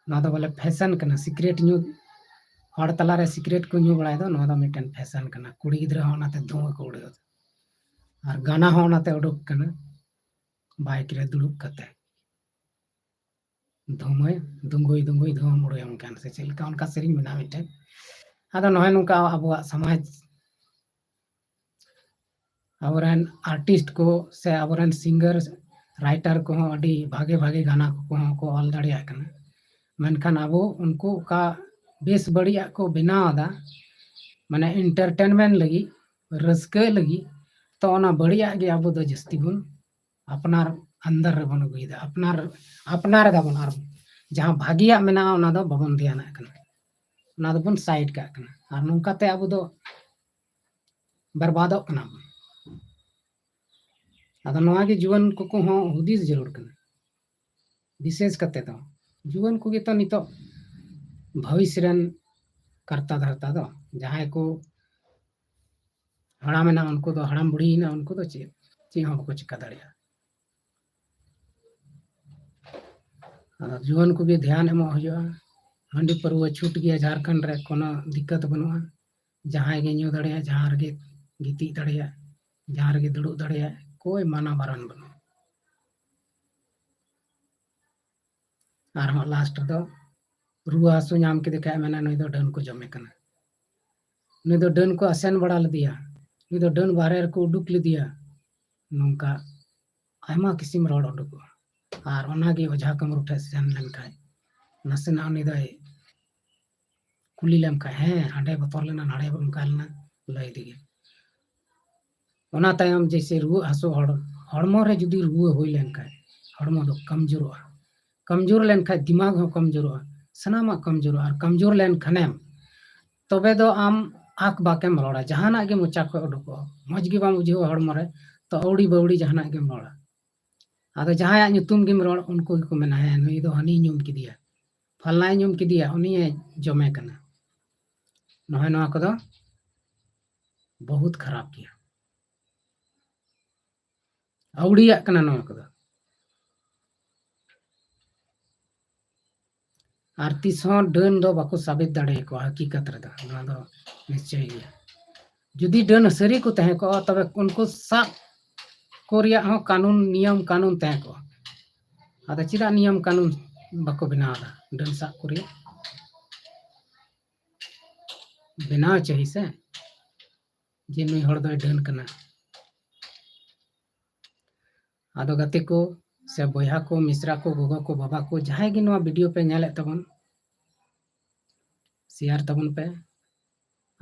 ᱱᱚᱣᱟ ᱫᱚ ᱵᱚᱞᱮ ᱯᱷᱮᱥᱚᱱ ᱠᱟᱱᱟ, ᱥᱤᱠᱨᱮᱴ ᱧᱩ, ᱦᱚᱲ ᱛᱟᱞᱟᱨᱮ ᱥᱤᱠᱨᱮᱴ ᱠᱚ ᱧᱩ ᱵᱟᱲᱟᱭ ᱫᱚ, ᱱᱚᱣᱟ ᱫᱚ ᱢᱤᱫᱴᱮᱱ ᱯᱷᱮᱥᱚᱱ ᱠᱟᱱᱟ᱾ ᱠᱩᱲᱤ ᱜᱤᱫᱽᱨᱟᱹ ᱦᱚᱸ ᱚᱱᱟᱛᱮ ᱫᱷᱩᱣᱟᱹ ᱠᱚ ᱩᱰᱟᱹᱣ ᱮᱫᱟ, ᱟᱨ ᱜᱟᱱᱟ ᱦᱚᱸ ᱚᱱᱟᱛᱮ ᱩᱰᱩᱠ ᱠᱟᱱᱟ, ᱵᱟᱭᱤᱠ ᱨᱮ ᱫᱩᱲᱩᱵ ᱠᱟᱛᱮ᱾ ᱫᱷᱩᱢᱟᱹᱭ ᱫᱩᱝᱜᱩᱭ ᱫᱩᱝᱜᱩᱭ ᱫᱷᱩᱣᱟᱹᱢ ᱩᱰᱩᱠ ᱮᱢ ᱠᱟᱱ ᱥᱮ ᱪᱮᱫ ᱞᱮᱠᱟ, ᱚᱱᱠᱟ ᱥᱮᱨᱮᱧ ᱢᱮᱱᱟᱜᱼᱟ ᱢᱤᱫᱴᱮᱱ᱾ ᱟᱫᱚ ᱱᱚᱜᱼᱚᱭ ᱱᱚᱝᱠᱟ ᱟᱵᱚᱣᱟᱜ ᱥᱚᱢᱟᱡᱽ, ᱟᱵᱚᱨᱮᱱ ᱟᱨᱴᱤᱥᱴ ᱠᱚ ᱥᱮ ᱟᱵᱚᱨᱮᱱ ᱥᱤᱝᱜᱟᱨ, ᱨᱟᱭᱴᱟᱨ ᱠᱚᱦᱚᱸ ᱟᱹᱰᱤ ᱵᱷᱟᱜᱮ ᱵᱷᱟᱜᱮ ᱜᱟᱱᱟ ᱠᱚᱦᱚᱸ ᱠᱚ ᱚᱞ ᱫᱟᱲᱮᱭᱟᱜ ᱠᱟᱱᱟ᱾ ᱢᱮᱱᱠᱷᱟᱱ ᱟᱵᱚ ᱩᱱᱠᱩ ᱚᱠᱟ ᱵᱮᱥ ᱵᱟᱹᱲᱤᱡᱟᱜ ᱠᱚ ᱵᱮᱱᱟᱣ ᱮᱫᱟ, ᱢᱟᱱᱮ ᱮᱱᱴᱟᱨᱴᱮᱱᱢᱮᱱᱴ ᱞᱟᱹᱜᱤᱫ, ᱨᱟᱹᱥᱠᱟᱹ ᱞᱟᱹᱜᱤᱫ, ᱛᱚ ᱚᱱᱟ ᱵᱟᱹᱲᱤᱡᱟᱜ ᱜᱮ ᱟᱵᱚ ᱫᱚ ᱡᱟᱹᱥᱛᱤ ᱵᱚᱱ ᱟᱯᱱᱟᱨ ᱟᱱᱫᱟᱨ ᱨᱮᱵᱚᱱ ᱟᱹᱜᱩᱭᱮᱫᱟ, ᱟᱯᱱᱟᱨ, ᱟᱯᱱᱟᱨ ᱮᱫᱟᱵᱚᱱ᱾ ᱟᱨ ᱡᱟᱦᱟᱸ ᱵᱷᱟᱹᱜᱤᱭᱟᱜ ᱢᱮᱱᱟᱜᱼᱟ, ᱚᱱᱟ ᱫᱚ ᱵᱟᱵᱚᱱ ᱫᱷᱮᱭᱟᱱᱟᱜ ᱠᱟᱱᱟ, ᱚᱱᱟ ᱫᱚᱵᱚᱱ ᱥᱟᱭᱤᱰ ᱠᱟᱜ ᱠᱟᱱᱟ᱾ ᱟᱨ ᱱᱚᱝᱠᱟᱛᱮ ᱟᱵᱚ ᱫᱚ ᱵᱮᱨᱵᱟᱫᱚᱜ ᱠᱟᱱᱟ ᱵᱚᱱ᱾ ᱟᱫᱚ ᱱᱚᱣᱟ ᱜᱮ ᱡᱩᱣᱟᱹᱱ ᱠᱚᱠᱚ ᱦᱚᱸ ᱦᱩᱫᱤᱥ ᱡᱟᱹᱨᱩᱲ ᱠᱟᱱᱟ᱾ ᱵᱤᱥᱮᱥ ᱠᱟᱛᱮ ᱫᱚ ᱡᱩᱣᱟᱹᱱ ᱠᱚᱜᱮ ᱛᱚ ᱱᱤᱛᱚᱜ ᱵᱷᱚᱵᱤᱥ ᱨᱮᱱ ᱠᱟᱨᱛᱟ ᱫᱷᱟᱨᱛᱟ ᱫᱚ, ᱡᱟᱦᱟᱸᱭ ᱠᱚ ᱦᱟᱲᱟᱢ ᱮᱱᱟ, ᱩᱱᱠᱩ ᱫᱚ, ᱦᱟᱲᱟᱢ ᱵᱩᱲᱦᱤ ᱮᱱᱟ, ᱩᱱᱠᱩ ᱫᱚ ᱪᱮᱫ, ᱪᱮᱫ ᱦᱚᱸ ᱵᱟᱠᱚ ᱪᱤᱠᱟ ᱫᱟᱲᱮᱭᱟᱜᱼᱟ᱾ ᱟᱨ ᱡᱩᱣᱟᱹᱱ ᱠᱚᱜᱮ ᱫᱷᱮᱭᱟᱱ ᱮᱢᱚᱜ ᱦᱩᱭᱩᱜᱼᱟ᱾ ᱦᱟᱺᱰᱤ ᱯᱟᱹᱨᱣᱟᱹ ᱪᱷᱩᱴ ᱜᱮᱭᱟ ᱡᱷᱟᱲᱠᱷᱚᱸᱰ ᱨᱮ, ᱠᱳᱱᱳ ᱫᱤᱠᱠᱟᱛ ᱵᱟᱹᱱᱩᱜᱼᱟ᱾ ᱡᱟᱦᱟᱸᱭ ᱜᱮ ᱧᱩ ᱫᱟᱲᱮᱭᱟᱜᱼᱟ, ᱡᱟᱦᱟᱸ ᱨᱮᱜᱮ ᱜᱤᱛᱤᱡ ᱫᱟᱲᱮᱭᱟᱜᱼᱟ, ᱡᱟᱦᱟᱸ ᱨᱮᱜᱮ ᱫᱩᱲᱩᱵ ᱫᱟᱲᱮᱭᱟᱜᱼᱟ, ᱠᱳᱭ ᱢᱟᱱᱟ ᱵᱟᱨᱚᱱ ᱵᱟᱹᱱᱩᱜᱼᱟ᱾ ᱟᱨᱦᱚᱸ ᱞᱟᱥᱴ ᱨᱮᱫᱚ ᱨᱩᱣᱟᱹ ᱦᱟᱹᱥᱩ ᱧᱟᱢ ᱠᱮᱫᱮ ᱠᱷᱟᱡ ᱢᱮᱱᱟ, "ᱱᱩᱭ ᱫᱚ ᱰᱟᱹᱱ ᱠᱚ ᱡᱚᱢᱮ ᱠᱟᱱᱟ, ᱱᱩᱭ ᱫᱚ ᱰᱟᱹᱱ ᱠᱚ ᱟᱥᱮᱱ ᱵᱟᱲᱟ ᱞᱮᱫᱮᱭᱟ, ᱱᱩᱭ ᱫᱚ ᱰᱟᱹᱱ ᱵᱟᱦᱨᱮ ᱨᱮᱠᱚ ᱩᱰᱩᱠ ᱞᱮᱫᱮᱭᱟ", ᱱᱚᱝᱠᱟ ᱟᱭᱢᱟ ᱠᱤᱥᱤᱢ ᱨᱚᱲ ᱩᱰᱩᱠᱚᱜᱼᱟ᱾ ᱟᱨ ᱚᱱᱟᱜᱮ ᱚᱡᱷᱟ ᱠᱟᱹᱢᱨᱩ ᱴᱷᱮᱡ ᱥᱮᱱ ᱞᱮᱱᱠᱷᱟᱡ, ᱱᱟᱥᱮᱱᱟᱜ ᱩᱱᱤ ᱫᱚᱭ ᱠᱩᱞᱤ ᱞᱮᱢ ᱠᱷᱟᱡ, "ᱦᱮᱸ, ᱦᱟᱸᱰᱮ ᱵᱚᱛᱚᱨ ᱞᱮᱱᱟ, ᱱᱟᱰᱮ ᱚᱱᱠᱟ ᱞᱮᱱᱟ", ᱞᱟᱹᱭ ᱛᱮᱜᱮ᱾ ᱚᱱᱟ ᱛᱟᱭᱚᱢ ᱡᱮᱭᱥᱮ ᱨᱩᱣᱟᱹᱜ ᱦᱟᱹᱥᱩ ᱦᱚᱲ, ᱦᱚᱲᱢᱚ ᱨᱮ ᱡᱩᱫᱤ ᱨᱩᱣᱟᱹ ᱦᱩᱭ ᱞᱮᱱᱠᱷᱟᱡ, ᱦᱚᱲᱢᱚ ᱫᱚ ᱠᱚᱢᱡᱳᱨᱚᱜᱼᱟ᱾ ᱠᱚᱢᱡᱳᱨ ᱞᱮᱱᱠᱷᱟᱡ ᱫᱤᱢᱟᱜᱽ ᱦᱚᱸ ᱠᱚᱢᱡᱳᱨᱚᱜᱼᱟ, ᱥᱟᱱᱟᱢᱟᱜ ᱠᱚᱢᱡᱳᱨᱚᱜᱼᱟ᱾ ᱟᱨ ᱠᱚᱢᱡᱳᱨ ᱞᱮᱱᱠᱷᱟᱱᱮᱢ, ᱛᱚᱵᱮ ᱫᱚ ᱟᱢ ᱟᱸᱠ ᱵᱟᱠᱮᱢ ᱨᱚᱲᱟ, ᱡᱟᱦᱟᱱᱟᱜ ᱜᱮ ᱢᱚᱪᱟ ᱠᱷᱚᱡ ᱩᱰᱩᱠᱚᱜᱼᱟ, ᱢᱚᱡᱽ ᱜᱮ ᱵᱟᱢ ᱵᱩᱡᱷᱟᱹᱣᱟ ᱦᱚᱲᱢᱚ ᱨᱮ, ᱛᱚ ᱟᱹᱣᱲᱤ ᱵᱟᱹᱣᱲᱤ ᱡᱟᱦᱟᱱᱟᱜ ᱜᱮᱢ ᱨᱚᱲᱟ᱾ ᱟᱫᱚ ᱡᱟᱦᱟᱸᱭᱟᱜ ᱧᱩᱛᱩᱢ ᱜᱮᱢ ᱨᱚᱲ, ᱩᱱᱠᱩ ᱜᱮᱠᱚ ᱢᱮᱱᱟ, "ᱦᱮᱸ, ᱱᱩᱭ ᱫᱚ ᱦᱟᱹᱱᱤᱭ ᱧᱩᱢ ᱠᱮᱫᱮᱭᱟ, ᱯᱷᱟᱞᱱᱟᱭ ᱧᱩᱢ ᱠᱮᱫᱮᱭᱟ, ᱩᱱᱤᱭᱮ ᱡᱚᱢᱮ ᱠᱟᱱᱟ᱾" ᱱᱚᱜᱼᱚᱭ ᱱᱚᱣᱟ ᱠᱚᱫᱚ ᱵᱚᱦᱩᱛ ᱠᱷᱟᱨᱟᱯ ᱜᱮᱭᱟ, ᱟᱹᱣᱲᱤᱭᱟᱜ ᱠᱟᱱᱟ ᱱᱚᱣᱟ ᱠᱚᱫᱚ᱾ ᱟᱨ ᱛᱤᱥ ᱦᱚᱸ ᱰᱟᱹᱱ ᱫᱚ ᱵᱟᱠᱚ ᱥᱟᱵᱤᱛ ᱫᱟᱲᱮᱭᱟᱠᱚᱣᱟ ᱦᱟᱹᱠᱤᱠᱟᱛ ᱨᱮᱫᱚ, ᱱᱚᱣᱟ ᱫᱚ ᱱᱤᱥᱪᱚᱭ ᱜᱮᱭᱟ᱾ ᱡᱩᱫᱤ ᱰᱟᱹᱱ ᱥᱟᱹᱨᱤ ᱠᱚ ᱛᱟᱦᱮᱸ ᱠᱚᱜᱼᱟ, ᱛᱚᱵᱮ ᱩᱱᱠᱩ ᱥᱟᱵ ᱠᱚ ᱨᱮᱭᱟᱜ ᱦᱚᱸ ᱠᱟᱹᱱᱩᱱ, ᱱᱤᱭᱚᱢ ᱠᱟᱹᱱᱩᱱ ᱛᱟᱦᱮᱸ ᱠᱚᱜᱼᱟ᱾ ᱟᱫᱚ ᱪᱮᱫᱟᱜ ᱱᱤᱭᱚᱢ ᱠᱟᱹᱱᱩᱱ ᱵᱟᱠᱚ ᱵᱮᱱᱟᱣ ᱮᱫᱟ ᱰᱟᱹᱱ ᱥᱟᱵ ᱠᱚ ᱨᱮᱭᱟᱜ? ᱵᱮᱱᱟᱣ ᱪᱟᱹᱦᱤ ᱥᱮ, ᱡᱮ ᱱᱩᱭ ᱦᱚᱲ ᱫᱚᱭ ᱰᱟᱹᱱ ᱠᱟᱱᱟ᱾ ᱟᱫᱚ ᱜᱟᱛᱮ ᱠᱚ ᱥᱮ ᱵᱚᱭᱦᱟ ᱠᱚ, ᱢᱤᱥᱨᱟ ᱠᱚ, ᱜᱚᱜᱚ ᱠᱚ, ᱵᱟᱵᱟ ᱠᱚ, ᱡᱟᱦᱟᱸᱭ ᱜᱮ ᱱᱚᱣᱟ ᱵᱷᱤᱰᱤᱭᱳ ᱯᱮ ᱧᱮᱞᱮᱫ ᱛᱟᱵᱚᱱ, ᱥᱮᱭᱟᱨ ᱛᱟᱵᱚᱱ ᱯᱮ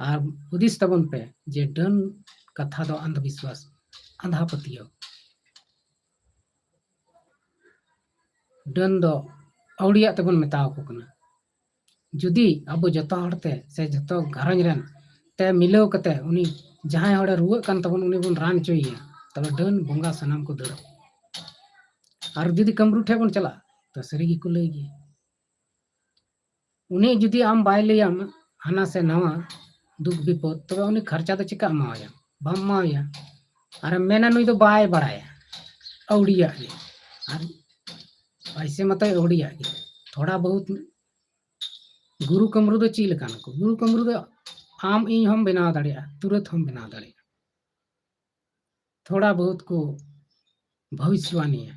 ᱟᱨ ᱦᱩᱫᱤᱥ ᱛᱟᱵᱚᱱ ᱯᱮ ᱡᱮ ᱰᱟᱹᱱ ᱠᱟᱛᱷᱟ ᱫᱚ ᱟᱱᱫᱷ ᱵᱤᱥᱣᱟᱥ, ᱟᱸᱫᱷᱟ ᱯᱟᱹᱛᱭᱟᱹᱣ᱾ ᱰᱟᱹᱱ ᱫᱚ ᱟᱹᱣᱲᱤᱭᱟᱜ ᱛᱮᱵᱚᱱ ᱢᱮᱛᱟ ᱟᱠᱚ ᱠᱟᱱᱟ᱾ ᱡᱩᱫᱤ ᱟᱵᱚ ᱡᱚᱛᱚ ᱦᱚᱲ ᱛᱮ ᱥᱮ ᱡᱚᱛᱚ ᱜᱷᱟᱨᱚᱸᱡᱽ ᱨᱮᱱ ᱛᱮ ᱢᱤᱞᱟᱹᱣ ᱠᱟᱛᱮ ᱩᱱᱤ ᱡᱟᱦᱟᱸᱭ ᱦᱚᱲᱮ ᱨᱩᱣᱟᱹᱜ ᱠᱟᱱ ᱛᱟᱵᱚᱱ, ᱩᱱᱤ ᱵᱚᱱ ᱨᱟᱱ ᱦᱚᱪᱚᱭᱮᱭᱟ, ᱛᱚᱵᱮ ᱰᱟᱹᱱ ᱵᱚᱸᱜᱟ ᱥᱟᱱᱟᱢ ᱠᱚ ᱫᱟᱹᱲᱟ᱾ ᱟᱨ ᱡᱩᱫᱤ ᱠᱟᱹᱢᱨᱩ ᱴᱷᱮᱡ ᱵᱚᱱ ᱪᱟᱞᱟᱜᱼᱟ, ᱛᱚ ᱥᱟᱹᱨᱤ ᱜᱮᱠᱚ ᱞᱟᱹᱭ ᱜᱮᱭᱟ᱾ ᱩᱱᱤ ᱡᱩᱫᱤ ᱟᱢ ᱵᱟᱭ ᱞᱟᱹᱭᱟᱢ ᱦᱟᱱᱟ ᱥᱮ ᱱᱟᱣᱟ ᱫᱩᱠ ᱵᱤᱯᱚᱫ, ᱛᱚᱵᱮ ᱩᱱᱤ ᱠᱷᱚᱨᱪᱟ ᱫᱚ ᱪᱮᱠᱟ ᱮᱢᱟᱣᱟᱭᱟ? ᱵᱟᱢ ᱮᱢᱟᱣᱟᱭᱟ᱾ ᱟᱨᱮᱢ ᱢᱮᱱᱟ ᱱᱩᱭ ᱫᱚ ᱵᱟᱭ ᱵᱟᱲᱟᱭᱟ, ᱟᱹᱣᱲᱤᱭᱟᱜ ᱜᱮ᱾ ᱟᱨ ᱯᱟᱭᱥᱮ ᱢᱟᱛᱚᱭ ᱟᱹᱣᱲᱤᱭᱟᱜ ᱜᱮ᱾ ᱛᱷᱚᱲᱟ ᱵᱚᱦᱩᱛ ᱜᱩᱨᱩ ᱠᱟᱹᱢᱨᱩ ᱫᱚ ᱪᱮᱫ ᱞᱮᱠᱟᱱ ᱠᱚ? ᱜᱩᱨᱩ ᱠᱟᱹᱢᱨᱩ ᱫᱚ ᱟᱢ ᱤᱧ ᱦᱚᱸᱢ ᱵᱮᱱᱟᱣ ᱫᱟᱲᱮᱭᱟᱜᱼᱟ, ᱛᱩᱨᱟᱹᱛ ᱦᱚᱸᱢ ᱵᱮᱱᱟᱣ ᱫᱟᱲᱮᱭᱟᱜᱼᱟ᱾ ᱛᱷᱚᱲᱟ ᱵᱚᱦᱩᱛ ᱠᱚ ᱵᱷᱚᱵᱤᱥᱣᱟᱱᱤᱭᱟ,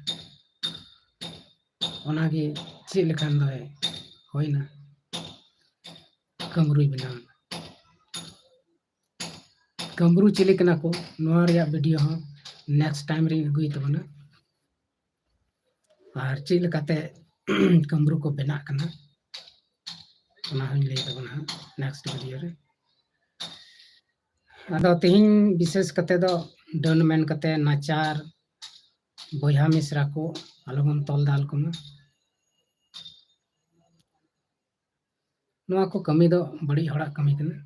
ᱚᱱᱟᱜᱮ ᱪᱮᱫ ᱞᱮᱠᱟᱱ ᱫᱚᱭ ᱦᱩᱭᱱᱟ, ᱠᱟᱹᱢᱨᱩᱭ ᱵᱮᱱᱟᱣ ᱮᱱᱟ᱾ ᱠᱟᱹᱢᱨᱩ ᱪᱤᱞᱤ ᱠᱟᱱᱟ ᱠᱚ, ᱱᱚᱣᱟ ᱨᱮᱭᱟᱜ ᱵᱷᱤᱰᱤᱭᱳ ᱦᱚᱸ ᱱᱮᱠᱥᱴ ᱴᱟᱭᱤᱢ ᱨᱤᱧ ᱟᱹᱜᱩᱭ ᱛᱟᱵᱚᱱᱟ᱾ ᱟᱨ ᱪᱮᱫ ᱞᱮᱠᱟᱛᱮ ᱠᱟᱹᱢᱨᱩ ᱠᱚ ᱵᱮᱱᱟᱜ ᱠᱟᱱᱟ, ᱚᱱᱟ ᱦᱚᱸᱧ ᱞᱟᱹᱭ ᱛᱟᱵᱚᱱᱟ ᱦᱟᱸᱜ ᱱᱮᱠᱥᱴ ᱵᱷᱤᱰᱤᱭᱳ ᱨᱮ᱾ ᱟᱫᱚ ᱛᱮᱦᱮᱧ ᱵᱤᱥᱮᱥ ᱠᱟᱛᱮ ᱫᱚ ᱰᱟᱹᱱ ᱢᱮᱱ ᱠᱟᱛᱮ ᱱᱟᱪᱟᱨ ᱵᱚᱭᱦᱟ ᱢᱤᱥᱨᱟ ᱠᱚ ᱟᱞᱚᱵᱚᱱ ᱛᱚᱞ ᱫᱟᱞ ᱠᱚᱢᱟ᱾ ᱱᱚᱣᱟ ᱠᱚ ᱠᱟᱹᱢᱤ ᱫᱚ ᱵᱟᱹᱲᱤᱡ ᱦᱚᱲᱟᱜ ᱠᱟᱹᱢᱤ ᱠᱟᱱᱟ,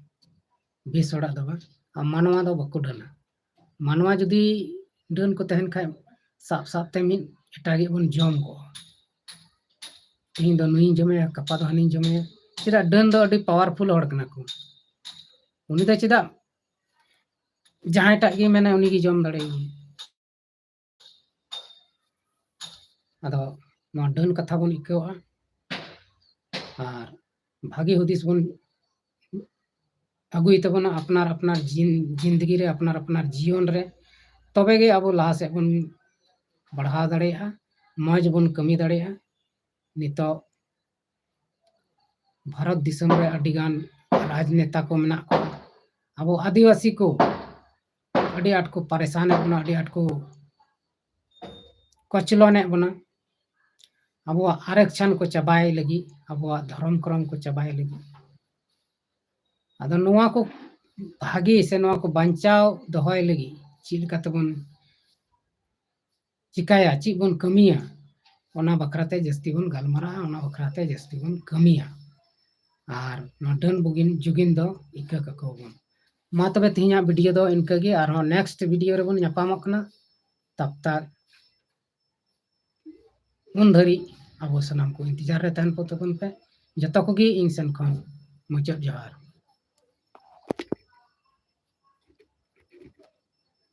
ᱵᱮᱥ ᱦᱚᱲᱟᱜ ᱫᱚ ᱵᱟᱝ᱾ ᱟᱨ ᱢᱟᱱᱣᱟ ᱫᱚ ᱵᱟᱠᱚ ᱰᱟᱹᱱᱟ᱾ ᱢᱟᱱᱣᱟ ᱡᱩᱫᱤ ᱰᱟᱹᱱ ᱠᱚ ᱛᱟᱦᱮᱱ ᱠᱷᱟᱡ, ᱥᱟᱵ ᱥᱟᱵ ᱛᱮ ᱢᱤᱫ ᱮᱴᱟᱜᱤᱡ ᱵᱚᱱ ᱡᱚᱢ ᱠᱚᱜᱼᱟ᱾ ᱛᱮᱦᱮᱧ ᱫᱚ ᱱᱩᱭᱤᱧ ᱡᱚᱢᱮᱭᱟ, ᱜᱟᱯᱟ ᱫᱚ ᱦᱟᱹᱱᱤᱧ ᱡᱚᱢᱮᱭᱟ᱾ ᱪᱮᱫᱟᱜ? ᱰᱟᱹᱱ ᱫᱚ ᱟᱹᱰᱤ ᱯᱟᱣᱟᱨᱯᱷᱩᱞ ᱦᱚᱲ ᱠᱟᱱᱟ ᱠᱚ᱾ ᱩᱱᱤ ᱫᱚ ᱪᱮᱫᱟᱜ ᱡᱟᱦᱟᱸᱭᱴᱟᱜ ᱜᱮ ᱢᱮᱱᱟᱭ ᱩᱱᱤᱜᱮ ᱡᱚᱢ ᱫᱟᱲᱮᱭᱟᱜᱼᱟ? ᱟᱫᱚ ᱱᱚᱣᱟ ᱰᱟᱹᱱ ᱠᱟᱛᱷᱟ ᱵᱚᱱ ᱤᱠᱟᱹᱣᱟ ᱟᱨ ᱵᱷᱟᱜᱮ ᱦᱩᱫᱤᱥ ᱵᱚᱱ ᱟᱹᱜᱩᱭ ᱛᱟᱵᱚᱱᱟ ᱟᱯᱱᱟᱨ ᱟᱯᱱᱟᱨ ᱡᱤᱱ-, ᱡᱤᱱᱫᱮᱜᱤ ᱨᱮ, ᱟᱯᱱᱟᱨ ᱟᱯᱱᱟᱨ ᱡᱤᱭᱚᱱ ᱨᱮ, ᱛᱚᱵᱮ ᱜᱮ ᱟᱵᱚ ᱞᱟᱦᱟ ᱥᱮᱫ ᱵᱚᱱ ᱵᱟᱲᱦᱟᱣ ᱫᱟᱲᱮᱭᱟᱜᱼᱟ, ᱢᱚᱡᱽ ᱵᱚᱱ ᱠᱟᱹᱢᱤ ᱫᱟᱲᱮᱭᱟᱜᱼᱟ᱾ ᱱᱤᱛᱚᱜ ᱵᱷᱟᱨᱚᱛ ᱫᱤᱥᱚᱢ ᱨᱮ ᱟᱹᱰᱤᱜᱟᱱ ᱨᱟᱡᱽᱱᱮᱛᱟ ᱠᱚ ᱢᱮᱱᱟᱜ ᱠᱚᱣᱟ᱾ ᱟᱵᱚ ᱟᱹᱫᱤᱵᱟᱹᱥᱤ ᱠᱚ ᱟᱹᱰᱤ ᱟᱸᱴ ᱠᱚ ᱯᱟᱨᱮᱥᱟᱱᱮᱫ ᱵᱚᱱᱟ, ᱟᱹᱰᱤ ᱟᱸᱴ ᱠᱚ ᱠᱚᱪᱞᱚᱱᱮᱫ ᱵᱚᱱᱟ᱾ ᱟᱵᱚᱣᱟᱜ ᱟᱨᱮᱠᱪᱷᱟᱱ ᱠᱚ ᱪᱟᱵᱟᱭ ᱞᱟᱹᱜᱤᱫ, ᱟᱵᱚᱣᱟᱜ ᱫᱷᱚᱨᱚᱢ ᱠᱚᱨᱚᱢ ᱠᱚ ᱪᱟᱵᱟᱭ ᱞᱟᱹᱜᱤᱫ᱾ ᱟᱫᱚ ᱱᱚᱣᱟ ᱠᱚ ᱵᱷᱟᱜᱮ ᱥᱮ ᱱᱚᱣᱟ ᱠᱚ ᱵᱟᱧᱪᱟᱣ ᱫᱚᱦᱚᱭ ᱞᱟᱹᱜᱤᱫ ᱪᱮᱫ ᱞᱮᱠᱟ ᱛᱮᱵᱚᱱ ᱪᱤᱠᱟᱭᱟ, ᱪᱮᱫ ᱵᱚᱱ ᱠᱟᱹᱢᱤᱭᱟ, ᱚᱱᱟ ᱵᱟᱠᱷᱨᱟᱛᱮ ᱡᱟᱹᱥᱛᱤ ᱵᱚᱱ ᱜᱟᱞᱢᱟᱨᱟᱜᱼᱟ, ᱚᱱᱟ ᱵᱟᱠᱷᱨᱟᱛᱮ ᱡᱟᱹᱥᱛᱤ ᱵᱚᱱ ᱠᱟᱹᱢᱤᱭᱟ᱾ ᱟᱨ ᱱᱚᱣᱟ ᱰᱟᱹᱱ ᱵᱩᱜᱤᱱ ᱡᱩᱜᱤᱱ ᱫᱚ ᱤᱠᱟᱹ ᱠᱟᱠᱚ ᱵᱚᱱ᱾ ᱢᱟ ᱛᱚᱵᱮ ᱛᱮᱦᱮᱧᱟᱜ ᱵᱷᱤᱰᱤᱭᱳ ᱫᱚ ᱤᱱᱠᱟᱹ ᱜᱮ, ᱟᱨᱦᱚᱸ ᱱᱮᱠᱥᱴ ᱵᱷᱤᱰᱤᱭᱳ ᱨᱮᱵᱚᱱ ᱧᱟᱯᱟᱢᱚᱜ ᱠᱟᱱᱟ᱾ ᱛᱟᱵ ᱛᱟᱠ ᱩᱱ ᱫᱷᱟᱹᱨᱤᱡ ᱟᱵᱚ ᱥᱟᱱᱟᱢ ᱠᱚ ᱤᱱᱛᱮᱡᱟᱨ ᱨᱮ ᱛᱟᱦᱮᱱ ᱠᱚ ᱛᱟᱵᱚᱱ ᱯᱮ᱾ ᱡᱚᱛᱚ ᱠᱚᱜᱮ ᱤᱧ ᱥᱮᱱ ᱠᱷᱚᱱ ᱢᱩᱪᱟᱹᱫ ᱡᱚᱦᱟᱨ᱾